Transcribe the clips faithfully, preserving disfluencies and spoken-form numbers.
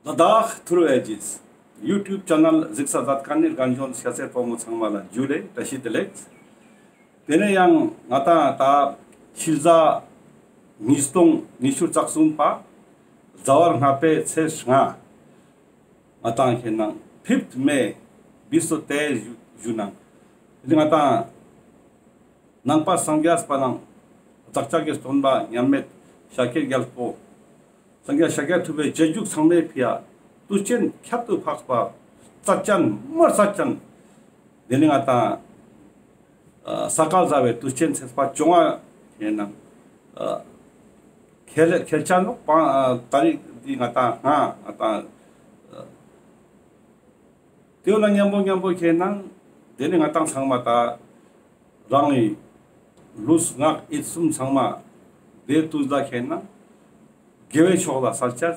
ལ་དྭགས་ཐུར་བེ་ཇིས་ཡུ་ཊུབ་ཆེ་ནལ་གཟིགས་ས་མཛད་མཁན་ནི་རྒན་གཞོན་སྐྱ་སེར་ཕོ་མོ་ཚང་མ་ལ་ཇུ་ལེ་བཀྲ་ཤིས་བདེ་ལེགས། དེ་ནས་ཡང་ང་ཏང་ད་ཕྱི་ཟླ་ཉིས་སྟོང་ཉི་ཤུ་རྩ་གསུམ་པ་ཟླ་བ་ལྔ་པའི་ཚེས་ལྔ། ང་ཏང་ཁེ་ནང་ཕིབ་མེ་བིས་སོ་ཏེ་ཞུ་ཞུ་ནང་། དེ་ང་ཏང་ནང་པ་སངས་རྒྱས་པ་ནང་བདག་ཅག་གི་སྟོན་པ་མཉམ་མེད་ཤཱཀྱའི་རྒྱལ་པོ་སངས་རྒྱས་ཤཱཀྱ་ཐུབ་པའི་རྗེས་འཇུག་ཚང་མའི་ཕི་ཡ་དུས་ཆེན་ཁྱད་དུ་འཕགས་པ་རྩ་ཅན་མ་རྩ་ཅན། དེ་ནི་ང་ཏང་ས་ག་ཟླ་བའི་དུས་ཆེན་ཚེས་པ་བཅོ་ལྔ་ཡིན་ནང་ཁེལ་ཁེལ་ཆ་ནོག་པ། ད་རིག་འདི་ང་ཏང་ང་ང་ཏང་དེ་ལ་མཉམ་པོ་མཉམ་པོ་ཁེ་ནང་དེ་ནི་ང་ཏང་ཚང་མ་ད་རང་གི་ལུས་ངག་ཡིད་གསུམ་ཚང་མ་དེ་དུས་ལ་ཁེ་ནང་དགེ་བའི་ཕྱོགས་ལ་སལ་ཆ།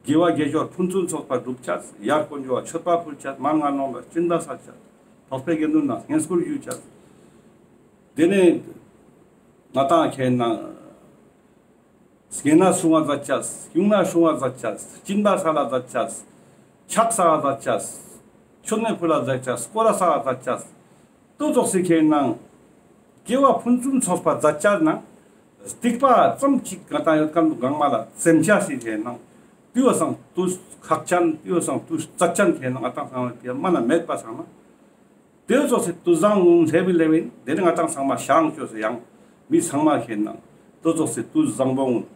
དགེ་བ་དགེ་སྦྱོར་ཕུན་སུམ་ཚོགས་པ་སྒྲུབ་ཆ། ཡར་དཀོན་མཆོག་མཆོད་པ་ཕུལ་ཆ། མར་ངན་སློང་ལ་སྦྱིན་པ་སལ་ཆ། འཕགས་པའི་དགེ་འདུན་ལ་བསྙེན་བཀུར་ཞུ་ཆ། དེ་ནས་ང་ཏང་ཁེ་ནང་བསྙེན་གནས་སྲུང་བ་མཛད་ཅས། སྨྱུང་གནས་སྲུང་བ་མཛད་ཅས། སྦྱིན་པ་སལ་ལ་མཛད་ཅས། ཕྱག་འཚལ་ལ་མཛད་ཅས། མཆོད་མེ་ཕུལ་ལ་མཛད་ཅས། སྐོར་ར་སལ་ལ་མཛད་ཅས། དེ་ཙོགས་སི་ཁེ་ནང་དགེ་བ་ཕུན་སུམ་ཚོགས་པ་མཛད་ཅས་ནང་སྡིག་པ་ཙམ་ཅིག་ང་ཏང་ཡོད་མཁན་བོ་གང་མ་ལ་བཙེམ་ཅས་སི་ཁེ་ནང་དེ་བ་སང་དུས་ཁག་ཅན་དེ་བ་སང་དུས་རྩ་ཅན་ཁེ་ནང་ང་ཏང་ཚང་མ་ཕི་ཡ་མ་ན་མེད་པ་ཚང་མ། དེ་ཙོགས་སི་དུས་བཟང་ངུན་ལེབ་ལེབ་ཡིན། དེ་ནི་ང་ཏང་ཚང་མ་ཤང་ཅོས་སི་ཡང་མི་ཚང་མ་ཁེ་ནང་དེ་ཙོགས་སི་དུས་བཟང་པོ་ངུན།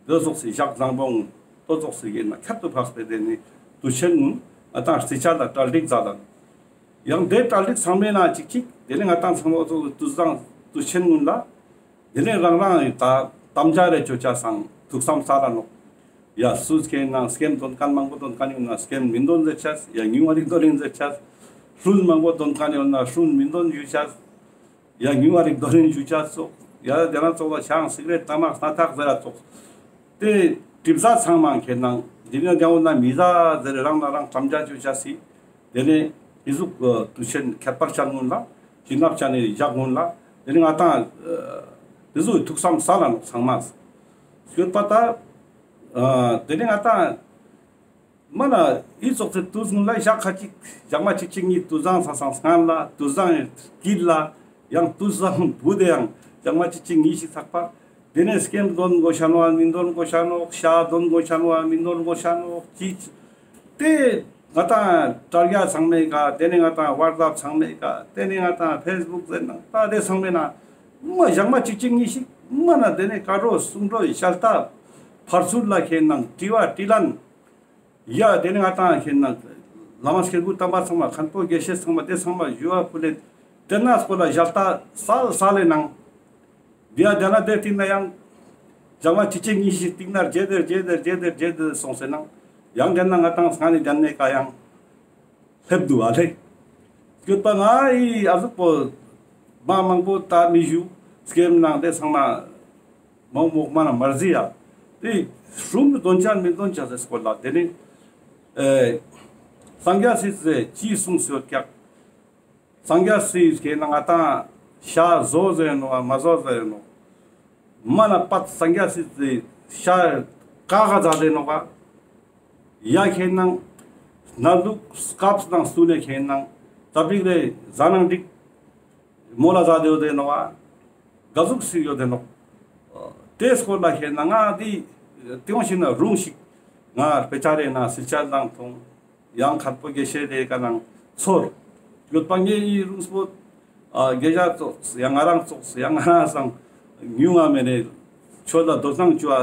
དེ་ཙོགས་སི་ཞག་བཟང་པོ་ངུན། དེ་ཙོགས་སི་ཡིན་ན་ཁྱད་དུ་འཕགས་པའི་དེ་ནི་དུས་ཆེན་ངུན་ང་ཏང་རྩི་ཆ་ལ་གྲ་སྒྲིག་མཛད་ལ། ཡང་དེ་གྲ་སྒྲིག་ཚང་མའི་ནང་ཅིག་ཅིག་དེ་ནི་ང་ཏང་ཚང་མ་དུས་བཟང་དུས་ཆེན་ངུན་ལ། དེ་ནས་རང་རང་ཡི་ད་དམ་བཅའ་རེ་ཅོ་ཆ་སང་ཐུགས་བསམ་སལ་ལ་ནོག། ཡ་སུས་ཁེ་ནང་སྐྱེམས་དོན་མཁན་མང་པོ་དོན་མཁན་ཡོད་ན་སྐྱེམས་མི་དོན་ཟེར་ཆ། ཡ་ཉུང་བ་རིག་དོན་ཡིན་ཟེར་ཆ། ཧྲུན་མང་པོ་དོན་མཁན་ཡོད་ན་ཧྲུན་མི་དོན་ཞུ་ཆ། ཡ་ཉུང་བ་རིག་དོན་ཡིན་ཞུ་ཆ་ཙོགས། ཡ་དེ་ན་ཙོགས་ལ་ཆང་སིག་རེཊ་ཏམ་པ་སྣ་ཐག་ཟེར་ར་ཙོགས། དེ་གྲིབ་ཟ་ཚང་མ་ཁེ་ནང་དེ་ནས་རྒྱང་འོ་ན་མི་ཟ་ཟེར་རང་ན་རང་དམ་བཅའ་ཅོ་ཆ་སི། དེ་ནས་ཨི་ཟུག་དུས་ཆེན་ཁྱད་པར་ཅན་ངུན་ལ་བྱིན་རླབས་ཅན་ནི་ཞག་ངུན་ལ་དེ་ནས་ང་ཏང་དེ་ཟུག་ཐུགས་བསམ་སལ་ལ་ནོག་ཚང་མ། སྐྱོད་པ་ད་དེ་ནས་ང་ཏང་མ་ན་ཨི་ཙོགས་སི་དུས་ངུན་ལ་ཞག་ཁ་ཅིག་ཞག་མ་ཅིག་ཅིག་གཉིས་དུས་བཟང་ས་སང་སྔན་ལ་དུས་བཟང་དཀྱིལ་ལ་ཡང་དུས་བཟང་བུ་དེ་ཡང་ཞག་མ་ཅིག་ཅིག་གཉིས་ཤིག་ཚགས་པ། དེ་ནས་སྐྱེམས་དོན་དགོས་ཤ་ནོ་མི་དོན་དགོས་ཤ་ནོ་ཤ་དོན་དགོས་ཤ་ནོ་མི་དོན་དགོས་ཤ་ནོ་ཅི། དེ་ང་ཏང་དྲ་རྒྱ་ཚང་མའི་ཀ་དེ་ནས་ང་ཏང་ཝཊ་སེབ་ཚང་མའི་ཀ་དེ་ནས་ང་ཏང་ཕེས་བུག་ཟེར་ནང་ད་དེ་ཚང་མའི་ནང་མ་ཞག་མ་ཅིག་ཅིག་གཉིས་ཤིག་མ་ན་དེ་ནས་བཀའ་འགྲོ་གསུང་འགྲོ་ཞལ་ལྟ་ཕར་ཚུར་ལ་ཁེ་ནང་དྲི་བ་དྲི་ལན། ཡ་དེ་ནས་ང་ཏང་ཁེ་ནང་བླ་མ་སྐྱེས་བུ་དམ་པ་ཚང་མ་མཁན་པོ་དགེ་བཤེས་ཚང་མ་དེ་ཚང་མ་ཞུ་བ་ཕུལ་ལེ་དེ་ན་སྐོར་ལ་ཞལ་ལྟ་སལ་སལ་ལེ་ནང་། དེ་ཡ་དེ་ན་དེ་སྟིང་ན་ཡང་ཞག་མ་ཅིག་ཅིག་གཉིས་ཤིག་སྟིང་ན་རྗེས་དེར་རྗེས་དེར་རྗེས་དེར་རྗེས་དེར་སོང་སེ་ནང་ཡང་དེ་ན་ང་ཏང་སྔ་ནས་དེ་ནས་ཀ་ཡང་སླེབས་འདུག་ཨ་ལེ། སྐྱོད་པ་ང་ཨི་ཨ་ཟུག་པོ་མ་མང་པོ་ད་མི་ཞུ། སྐྱེམས་ནང་དེ་ཚང་མ་མང་མོག་མ་ན་མར་ཟི་ཡ། དེ་ཧྲུམ་དོན་ཅན་མི་དོན་ཅན་ཟེར་སྐོར་ལ་དེ་ནི་ཨེ་སངས་རྒྱས་སི་ཟེར་ཅི་གསུངས་སེ་ཡོད་ཀྱག། སངས་རྒྱས་སི་ཁེ་ནང་ང་ཏང་ཤ་ཟོ་ཟེར་ནོ་མ་ཟོ་ཟེར་ནོ། མ་ན་པད་སངས་རྒྱས་སི་ཤ་ཀ་ག་ཟ་ཟེར་ནོ་ག། ཡ་ཁེ་ནང་ན་ལུག་སྐབས་ནང་སུ་ནས་ཁེ་ནང་ཙ་པིག་རེ་ཟ་ནང་འགྲིག། མོ་ལ་ཟ་དེ་ཡོད་དེ་ནོ་ག། ག་ཟུག་སི་ཡོད་དེ་ནོ། དེ་སྐོར་ལ་ཁེ་ནང་ང་དེ་ཏེ་ཡོང་ཤིག་ན་རུང་ཞིག་ང་དཔེ་ཆ་རེ་ན་སིལ་ཆ་ནང་ཐོང་། ཡང་མཁན་པོ་དགེ་བཤེས་རེ་ཀ་ནང་ཚོར། ཡོད་པ་ངའི་རུང་སྤོ། ཨ་དགེ་རྒྱ་ཙོགས་ཡང་ང་རང་ཙོགས་ཡང་ང་རང་སང་ཉུང་ང་མེ་ནེ་ཆོས་ལ་དོ་སྣང་ཅོ་ཨ་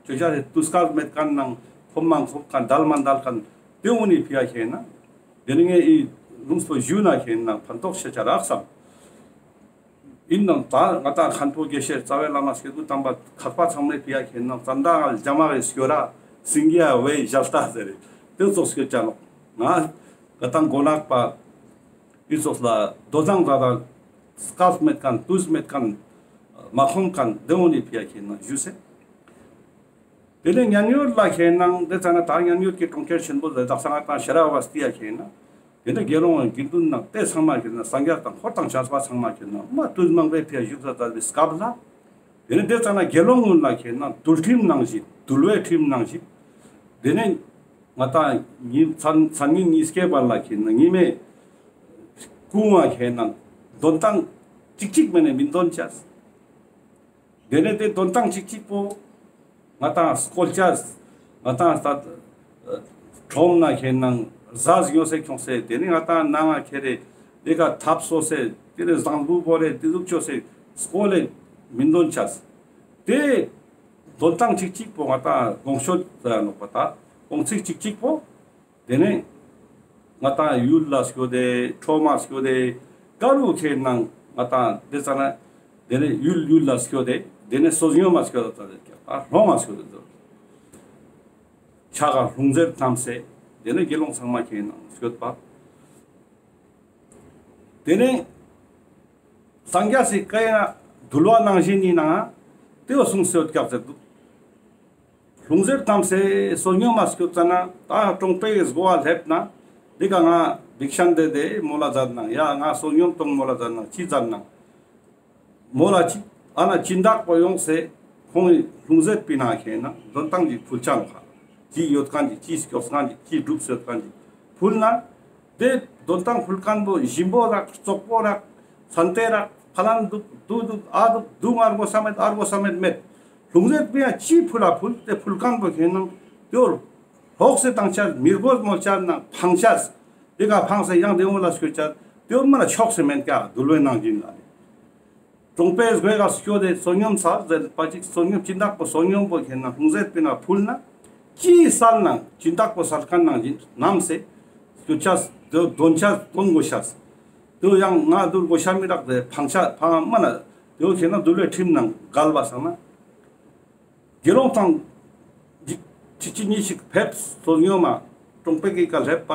ཅོ་ཅ་རེ་དུས་སྐབས་མེད་མཁན་ནང་ཁོམ་མང་ཁོམ་མཁན་དལ་མ་དལ་མཁན་དེ་འུ་ནི་ཕི་ཡ་ཁེ་ན། དེ་ནི་ངའི་རུང་སྤོ་ཞུ་ན་ཁེ་ན་ཕན་ཐོགས་ཤེས་ཆ་རག་བསམ། ཡིན་ནང་ད་ང་ཏང་མཁན་པོ་དགེ་བཤེས་རྩ་བའི་བླ་མ་སྐྱེས་བུ་དམ་པ་མཁས་པ་ཚང་མའི་ཕི་ཡ་ཁེ་ན་ཙན་དན་ལ་རྒྱ་མ་གི་སྐྱོ་ར་སིང་གི་ཡ་བའི་ཞལ་ལྟ་ཟེར་རེ་དེ་ཙོགས་སྐྱོ་ཅ་ནོག། ང་ང་ཏང་མགོ་ནག་པ་ཨི་ཙོགས་ལ་དོ་སྣང་ད་ད་སྐབས་མེད་མཁན་དུས་མེད་མཁན་མ་ཁོམ་མཁན་དེ་འུ་ནི་ཕི་ཡ་ཁེ་ན་ཞུ་སེ། དེ་ནས་མཉན་ཡོད་ལ་ཁེ་ནང་དེ་ཙ་ན་ད་མཉན་ཡོད་ཀྱི་གྲོང་ཁྱེར་ཆེན་པོ་ལ་དག་ས་ང་ཏང་ཤ་ར་བ་སྟི་ཡ་ཁེ་ན། དེ་ནས་དགེ་སློང་དགེ་འདུན་ནང་དེ་ཚང་མ་ཁེ་ན་སངས་རྒྱས་དང་འཁོར་དང་བཅས་པ་ཚང་མ་ཁེ་ན་མ་དུས་མང་པོའི་ཕི་ཡ་བཞུགས་ས་ད་བའི་སྐབས་ལ། དེ་ནས་དེ་ཙ་ན་དགེ་སློང་ངུན་ལ་ཁེ་ན་འདུལ་ཁྲིམས་ནང་བཞིན་འདུལ་བའི་ཁྲིམས་ནང་བཞིན། དེ་ནས་ང་ཏང་ཉིན་མཚན་མཚན་ཉིན་ཉིས་ཀའི་བར་ལ་ཁེ་ན་ཉི་མའི་ཀུང་ང་ཁེ་ན་དོན་ཏང་ཅིག་ཅིག་མེད་ནས་མི་འདོན་ཅས། དེ་ནས་དེ་དོན་ཏང་ཅིག་ཅིག་པོ་ང་ཏང་སྐོལ་ཅས། ང་ཏང་ད་ཁྲོམ་ན་ཁེ་ན་ཟས་ཉོ་སེ་ཁྱོང་སེ། དེ་ནས་ང་ཏང་ནང་ང་ཁེ་རེ་དེ་ཀ་ཐབ་སོ་སེ། དེ་ནས་བཟང་བུ་བོ་རེ་དེ་ཟུག་ཅོ་སེ་སྐོལ་ལེ་མི་འདོན་ཅས། དེ་དོན་ཏང་ཅིག་ཅིག་པོ་ང་ཏང་དགོངས་ཤོད་ཟེར་ནོག་པ། ད་དགོངས་ཚིག་ཅིག་ཅིག་པོ། དེ་ནས་ང་ཏང་ཡུལ་ལ་སྐྱོད་དེ་ཁྲོམ་མ་སྐྱོད་དེ་ཀ་རུ་ཁེ་ན་ང་ཏང་དེ་ཙ་ན་དེ་ནས་ཡུལ་ཡུལ་ལ་སྐྱོད་དེ། དེ་ནས་བསོད་སྙོམས་མ་སྐྱོད་དེ་ད་ལྷོང་མ་སྐྱོད་དེ་ཕྱག་ག་ལྷུང་བཟེད་བསྣམས་སེ། དེ་ནས་དགེ་སློང་ཚང་མ་ཁེ་ན་སྐྱོད་པ། དེ་ནས་སངས་རྒྱས་སི་བཀའ་ཡིན་ན་འདུལ་བ་ནང་བཞིན་ཡིན་ན་དེ་བོ་གསུངས་སེ་ཡོད་ཀྱག་ཟེར་འདུག། ལྷུང་བཟེད་བསྣམས་སེ་བསོད་སྙོམས་མ་སྐྱོད་ཙ་ན། ད་གྲོང་པའི་སྒོ་བ་སླེབས་ན་དེ་ཀ་ང་བིག་ཤན་དེ་དེ་མོལ་ལ་མཛད་ནང་། ཡ་ང་བསོད་སྙོམས་གཏོང་མོལ་ལ་མཛད་ནང་། ཅི་མཛད་ནང་མོལ་ལ་ཅི། ཨ་ན་སྦྱིན་བདག་པོ་ཡོང་སེ་ཁོང་ལྷུང་བཟེད་པི་ན་ཁེ་ན་དོན་ཏང་ཅིག་ཕུལ་ཅ་ནོག་ཁ། ཅི་ཡོད་མཁན་ཅིག་ཅི་སྐྱོབ་མཁན་ཅིག་ཅི་སྒྲུབ་སེ་ཡོད་མཁན་ཅིག་ཕུལ་ན། དེ་དོན་ཏང་ཕུལ་མཁན་པོ་ཞིམ་པོ་རག་བཙོག་པོ་རག་ཚན་ཏེ་རག་ཕ་ལན་འདུག་དུ་འདུག་ཨ་འདུག་དུ་ང་དགོས་ས་མེད་ཨ་དགོས་ས་མེད་མེད། ལྷུང་བཟེད་པི་ན་ཅི་ཕུལ་ལ་ཕུལ། དེ་ཕུལ་མཁན་པོ་ཁེ་ན་དེ་བོ་ལོག་སེ་བཏང་ཅ། མི་དགོས་མོལ་ཅ་ན་ཕང་ཅ། དེ་ཀ་ཕང་སེ་ཡང་དེ་བོ་ལ་སྐྱོད་ཅ། དེ་བོ་མ་ན་ཆོག་སེ་མེད་ཀྱག་འདུལ་བའི་ནང་བཞིན་ལ་ལེ། གྲོང་པའི་སྒོ་ཀ་སྐྱོད་དེ་བསོད་སྙོམས་ས་ཟེར་པ་ཅིག། བསོད་སྙོམས་སྦྱིན་བདག་པོ་བསོད་སྙོམས་པོ་ཁེ་ན་ལྷུང་བཟེད་པི་ན་ཕུལ་ན། ཅི་སལ་ནང་སྦྱིན་བདག་པོ་སལ་མཁན་ནང་བཞིན་བསྣམས་སེ་སྐྱོད་ཅ། དོན་ཅ་དོན་དགོས་ཤ། དེ་ཡང་ང་འདུལ་དགོས་ཤ་མི་རག་དེ་ཕང་ཅ་ཕང་མ་ན། དེ་ཁེ་ན་འདུལ་བའི་ཁྲིམས་ནང་འགལ་བ་སང་ན། དགེ་སློང་དང་ཅིག་ཅིག་གཉིས་ཤིག་ཕེབས། བསོད་སྙོམས་མ་གྲོང་པའི་ཀ་སླེབས་པ།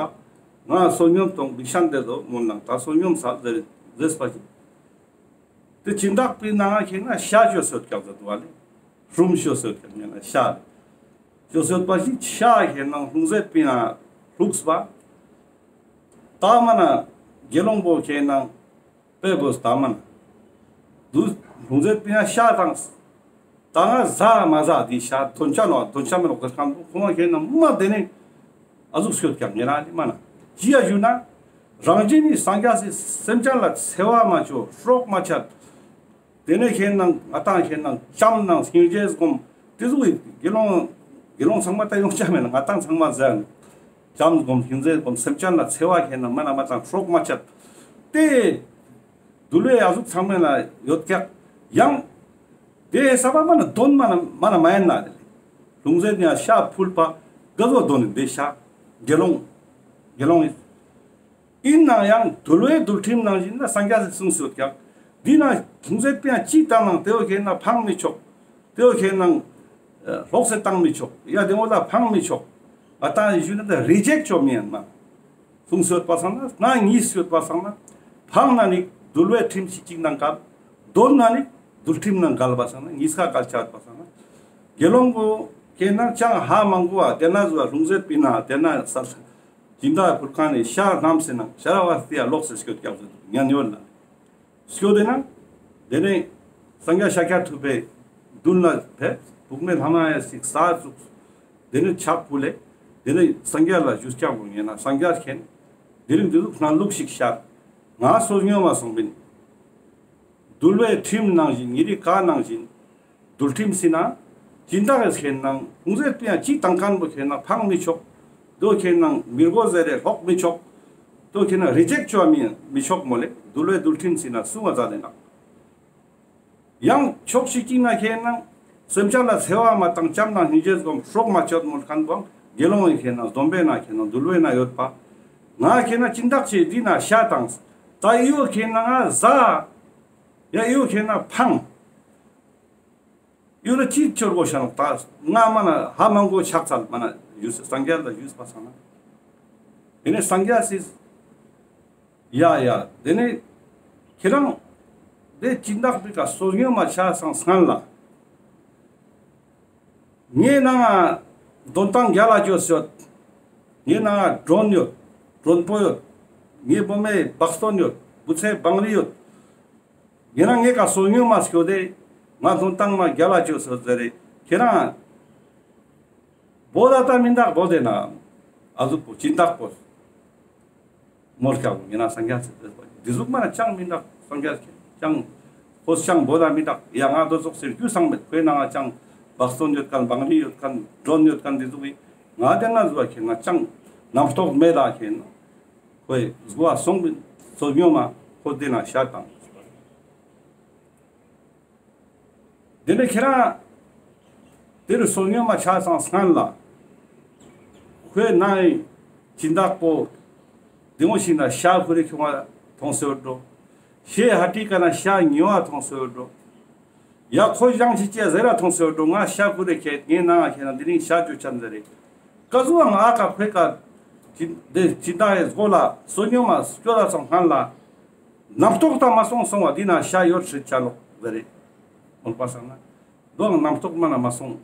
ང་བསོད་སྙོམས་གཏོང་བིག་ཤན་དེ་དོ་མོལ་ནང་ད་བསོད་སྙོམས་ས་ཟེར་ཟེར་པ་ཅིག། དེ་སྦྱིན་བདག་པི་ན་ཁེ་ན་ཤ་ཅོ་སོད་ཀྱག་ཟེར་འདུག་བ་ལེ། ཧྲུམ་ཅོ་སོད་ཀྱག་ཉེ་ན་ཤ་ཅོ་སོད་པ་ཅིག། ཤ་ཁེ་ན་ལྷུང་བཟེད་པི་ན་ལྷུགས་པ། ད་མ་ན་དགེ་སློང་པོ་ཁེ་ན་དཔེ་བོས་ད་མ་ན་དུ་ལྷུང་བཟེད་པི་ན་ཤ་དང་། ད་ང་ཟ་མ་ཟ་དེ་ཤ་དོན་ཅ་ནོག་དོན་ཅ་མེད་ནོག་ཟེར་མཁན་པོ་ཁོང་མ་ཁེ་ན་མ་དེ་ནས་ཨ་ཟུག་སྐྱོད་ཀྱག་ཉེ་རང་ཅི་མ་ན། ཅི་ཡ་ཞུ་ན་རང་བཞིན་ནི་སངས་རྒྱས་སི་སེམས་ཅན་ལ་འཚེ་བ་མ་ཅོ་སྲོག་མ་ཆད། དེ་ནས་ཁེ་ན་ང་ཏང་ཁེ་ན་བྱམས་ནང་སྙིང་རྗེ་སྒོམ། དེ་ཟུག་གི་དགེ་སློང་དགེ་སློང་ཚང་མ་ད་ཡོང་ཆ་མེད་ན་ང་ཏང་ཚང་མ་ཟེར་ན། བྱམས་སྒོམ་སྙིང་རྗེ་སྒོམ་སེམས་ཅན་ལ་འཚེ་བ་ཁེ་ན་མ་ན་མ་ཏང་སྲོག་མ་ཆད། དེ་འདུལ་བའི་ཨ་ཟུག་ཚང་མ་ལ་ཡོད་ཀྱག། ཡང་དེ་ས་པ་མ་ན་དོན་མ་ན་མ་ན་མ་ཡིན་ན་རེ། ལྷུང་བཟེད་ཡང་ཤ་ཕུལ་པ་ག་ཟོ་དོན་ནི་དེ་ཤ་དགེ་སློང་དགེ་སློང་ཡིན། ཡིན་ནའང་འདུལ་བའི་འདུལ་ཁྲིམས་ནང་བཞིན་ལ་སངས་རྒྱས་སི་གསུངས་སོད་ཀྱག། འདི་ན་ལྷུང་བཟེད་པི་ན་ཅི་བཏང་ནང་དེ་བོ་ཁེ་ན་ཕང་མི་ཆོག། དེ་བོ་ཁེ་ན་ལོག་སེ་བཏང་མི་ཆོག། ཡ་དེ་བོ་ལ་ཕང་མི་ཆོག། ང་ཏང་ཞུ་ན་ད་རི་ཇེཀ་ཅོ་མི་ཡིན་མ། གསུངས་སོད་པ་སང་ན་ང་ཉིས་སོད་པ་སང་ན་ཕང་ན་ནི་འདུལ་བའི་ཁྲིམས་ཤིག་ཅིག་ནང་འགལ། དོན་ན་ནི་འདུལ་ཁྲིམས་ནང་འགལ་བ་སང་ན་ཉིས་ཀ་འགལ་ཆ་ཡོད་པ་སང་ན། དགེ་སློང་པོ་ཁེ་ན་ཅང་ཧ་མ་གོ་བ་དེ་ན་ཟོ་ལྷུང་བཟེད་པི་ན་དེ་ན་ས་སྦྱིན་བདག་ཕུལ་མཁན་ནི་ཤ་བསྣམས་སེ་ནང་ཤ་ར་བ་སྟེ་ཡ་ལོག་སེ་སྐྱོད་ཀྱག་ཟེར་ཉན་ཡོད་ན། སྐྱོད་དེ་ན། དེ་ནས་སངས་རྒྱས་ཤཱཀྱ་ཐུབ་པའི་མདུན་ལ་ཕེབས། བུག་མེད་ལྷ་མ་ཡ་ཞིག་ས་བཙུགས། དེ་ནས་ཕྱག་ཕུལ་ལེ། དེ་ནས་སངས་རྒྱས་ལ་ཞུས་ཀྱག་པོ་ཉན་ན་སངས་རྒྱས་མཁྱེན། དེ་རིང་འདི་ཟུག་གནང་ལུགས་ཤིག་ཤར། ང་བསོད་སྙོམས་མ་སོང་པིན། འདུལ་བའི་ཁྲིམས་ནང་བཞིན་ཉེ་རི་ཀ་ནང་བཞིན། འདུལ་ཁྲིམས་སི་ན། སྦྱིན་བདག་གི་ཁེ་ན་ལྷུང་བཟེད་པི་ན་ཅི་བཏང་མཁན་པོ་ཁེ་ན་ཕང་མི་ཆོག། དོ་ཁེ་ན་མི་དགོས་ཟེར་རེ་ལོག་མི་ཆོག། དོ་ཁེ་ན་རི་ཇེཀ་ཅོ་མི་མི་ཆོག་མོལ་ལེ། འདུལ་བའི་འདུལ་ཁྲིམས་སི་ན་གསུང་བ་མཛད་དེ་ན། ཡང་ཕྱོགས་ཤིག་ཅིག་ན་ཁེ་ན་སེམས་ཅན་ལ་འཚེ་བ་མ་བཏང་བྱམས་ནང་སྙིང་རྗེ་སྒོམ་སྲོག་མ་གཅོད་མོལ་མཁན་པོ་དགེ་སློང་ཡིན། ཁེ་ན་སྡོམ་པའི་ན་ཁེ་ན་འདུལ་བའི་ན་ཡོད་པ། ང་ཁེ་ན་སྦྱིན་བདག་ཅིག་འདི་ན་ཤ་བཏང་། ད་ཨི་བོ་ཁེ་ན་ང་ཟ། ཡ་ཨི་བོ་ཁེ་ན་ཕང་། ཡོད་ན་ཅི་ཆོར་གོ་ཤ་ནོག། ད་ང་མ་ན་ཧ་མ་གོ་ཕྱག་འཚལ་མ་ན་ཞུས་སངས་རྒྱས་ལ་ཞུས་པ་སང་ན། དེ་ནས་སངས་རྒྱས་སི་ཡ་ཡ་དེ་ནས་ཁྱེད་རང་དེ་སྦྱིན་བདག་པི་ཀ་བསོད་སྙོམས་མ་ཆ་སང་སྔན་ལ། ངའི་ནང་ང་དོན་ཏང་རྒྱལ་ལ་ཅོས་ཡོད། ངའི་ནང་ང་མགྲོན་ཡོད། མགྲོན་པོ་ཡོད། ངའི་བུ་མོའི་བག་སྟོན་ཡོད། བུ་ཚའི་བང་རི་ཡོད། ཡིན་ན་ངའི་ཀ་བསོད་སྙོམས་མ་སྐྱོད་དེ་ང་དོན་ཏང་མ་རྒྱལ་ལ་ཅོས་ཡོད་ཟེར་རེ་ཁྱེད་རང་ བོ་ད་ད་མི་འདག་བོ་དེ་ན་ཨ་ཟུག་པོ་སྦྱིན་བདག་པོ་མོལ་ཀྱག་ཡིན་ན་སངས་རྒྱས་སི་དེ་པ་འདི་ཟུག་མ་ན་ཅང་མི་འདག་སངས་རྒྱས་ཀྱི་ཅང་ཁོ་ཅང་བོ་ད་མི་འདག་ཡ་ང་དོ་ཙོགས་སེ་རྒྱུ་སང་མེད་ཁོའི་ནང་ང་ཅང་བག་སྟོན་ཡོད་མཁན་བང་རི་ཡོད་མཁན་མགྲོན་ཡོད་མཁན་འདི་ཟུག་ཡིན་ང་དེ་ན་ཟུག་ཁྱེད་ན་ཅང་རྣམ་རྟོག་མེད་ད་ཁྱེད་ན་ཁོའི་ཟུག་བ་སོང་བའི་བསོད་སྙོམས་མ་ཁོ་དེ་ན་ཤ་དང་། དེ་ནས་ཁྱེད་རང་དེ་རུ་བསོད་སྙོམས་མ་ཆ་སང་སྔན་ལ་ཁོའི་ནང་ཡི་སྦྱིན་བདག་པོ་དེ་མོ་ཞིག་ན་ཤ་ཁུ་རེ་ཁྱོང་བ་མཐོང་སེ་འགྲོ། ཤེ་ཧ་ཏི་ཀ་ན་ཤ་ཉོ་བ་མཐོང་སེ་འགྲོ། ཡ་ཁོ་ཡང་ཅི་ཅི་ཟེར་ར་མཐོང་སེ་འགྲོ་ང་ཤ་ཁུ་རེ་ཁྱེད་ངའི་ནང་ང་ཁྱེད་ན་དེ་རིང་ཤ་ཅོ་ཆན་ཟེར་རེ། ཀ་ཟུ་ཨང་ཨ་ཀ་ཁོའི་ཀ་སྦྱིན་བདག་ཡི་སྒོ་ལ་བསོད་སྙོམས་མ་སྐྱོད་ད་སང་སྔན་ལ། རྣམ་རྟོག་དང་མ་སོང་སོང་བ་འདི་ན་ཤ་ཡོད་སྲིད་ཆ་ལོག་ཟེར་རེ། མོལ་པ་སང་ན། མདོ་རྣམ་རྟོག་མ་ན་མ་སོང་།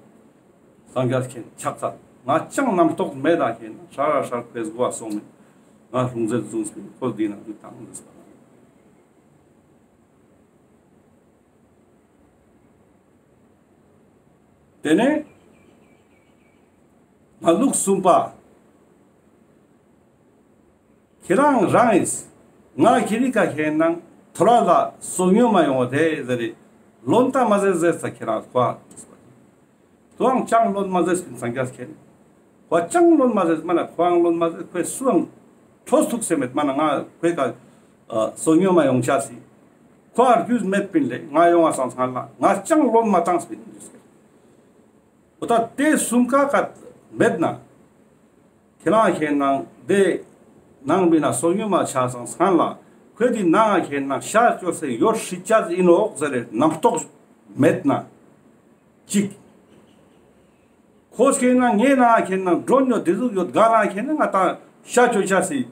སངས་རྒྱས་ཁྱེད་ཆགས་ཚར། ང་ཅང་རྣམ་རྟོག་མེད་ད་ཁྱེད་ན་ཧྲ་ར་ཧྲ་ཁོས་གོ་བ་སོང་མེད། ང་ལྷུང་བཟེད་བཟུང་སྤིན་ཁོ་འདི་ན་འདུག་དང་འདུག་ཟེར་བ། དེ་ནས་ང་ལུགས་གསུམ་པ། ཁྱེད་རང་རང་ཨིས། ང་ཁྱེད་རི་ཀ་ཁྱེད་ནང་ཐོ་ར་ལ་བསོད་སྙོམས་མ་ཡོང་བ་དེ་ཟེར་རེ། ལོན་ཏ་མ་ཟེར་ཟེར་ས་ཁྱེད་རང་ཁོ་ཨ། ཁོའང་ཅང་ལོན་མ་ཟེར་སྤིན་སངས་རྒྱས་ཁྱེད། ཁོ་ཅང་ལོན་མ་ཟེར་མ་ན་ཁོའང་ལོན་མ་ཟེར་ཁོའི་སུའང་ཐོས་ཐུག་སེ་མེད་མ་ན་ང་ཁོའི་ཀ་བསོད་སྙོམས་མ་ཡོང་ཆ་སི། ཁོ་ཨ་རྒྱུས་མེད་པིན་ལེ་ང་ཡོང་བ་སང་སང་ལ་ང་ཅང་ལོན་མ་བཏང་སྤིན་འདུག་སེ། འོ་ད་དེ་གསུམ་ཀ་ཀ་མེད་ན། ཁྱེད་རང་ཁྱེད་ནང་དེ་ནང་མི་ན་བསོད་སྙོམས་མ་ཆ་སང་སང་ལ་ཁོས་དེ་ནང་ང་ཁྱེད་ནང་ཤ་ཅོ་སེ་ཡོད་སྲིད་ཆ་ཨིན་ནོག་ཟེར་རེ་རྣམ་རྟོག་མེད་ན། གཅིག་ཁོས་ཁྱེད་ནང་ངའི་ནང་ཁྱེད་ནང་མགྲོན་ཡོད་དེ་ཟུག་ཡོད་ག་ན་ཁྱེད་ནང་ང་ད་ཤ་ཅོ་ཆ་སི།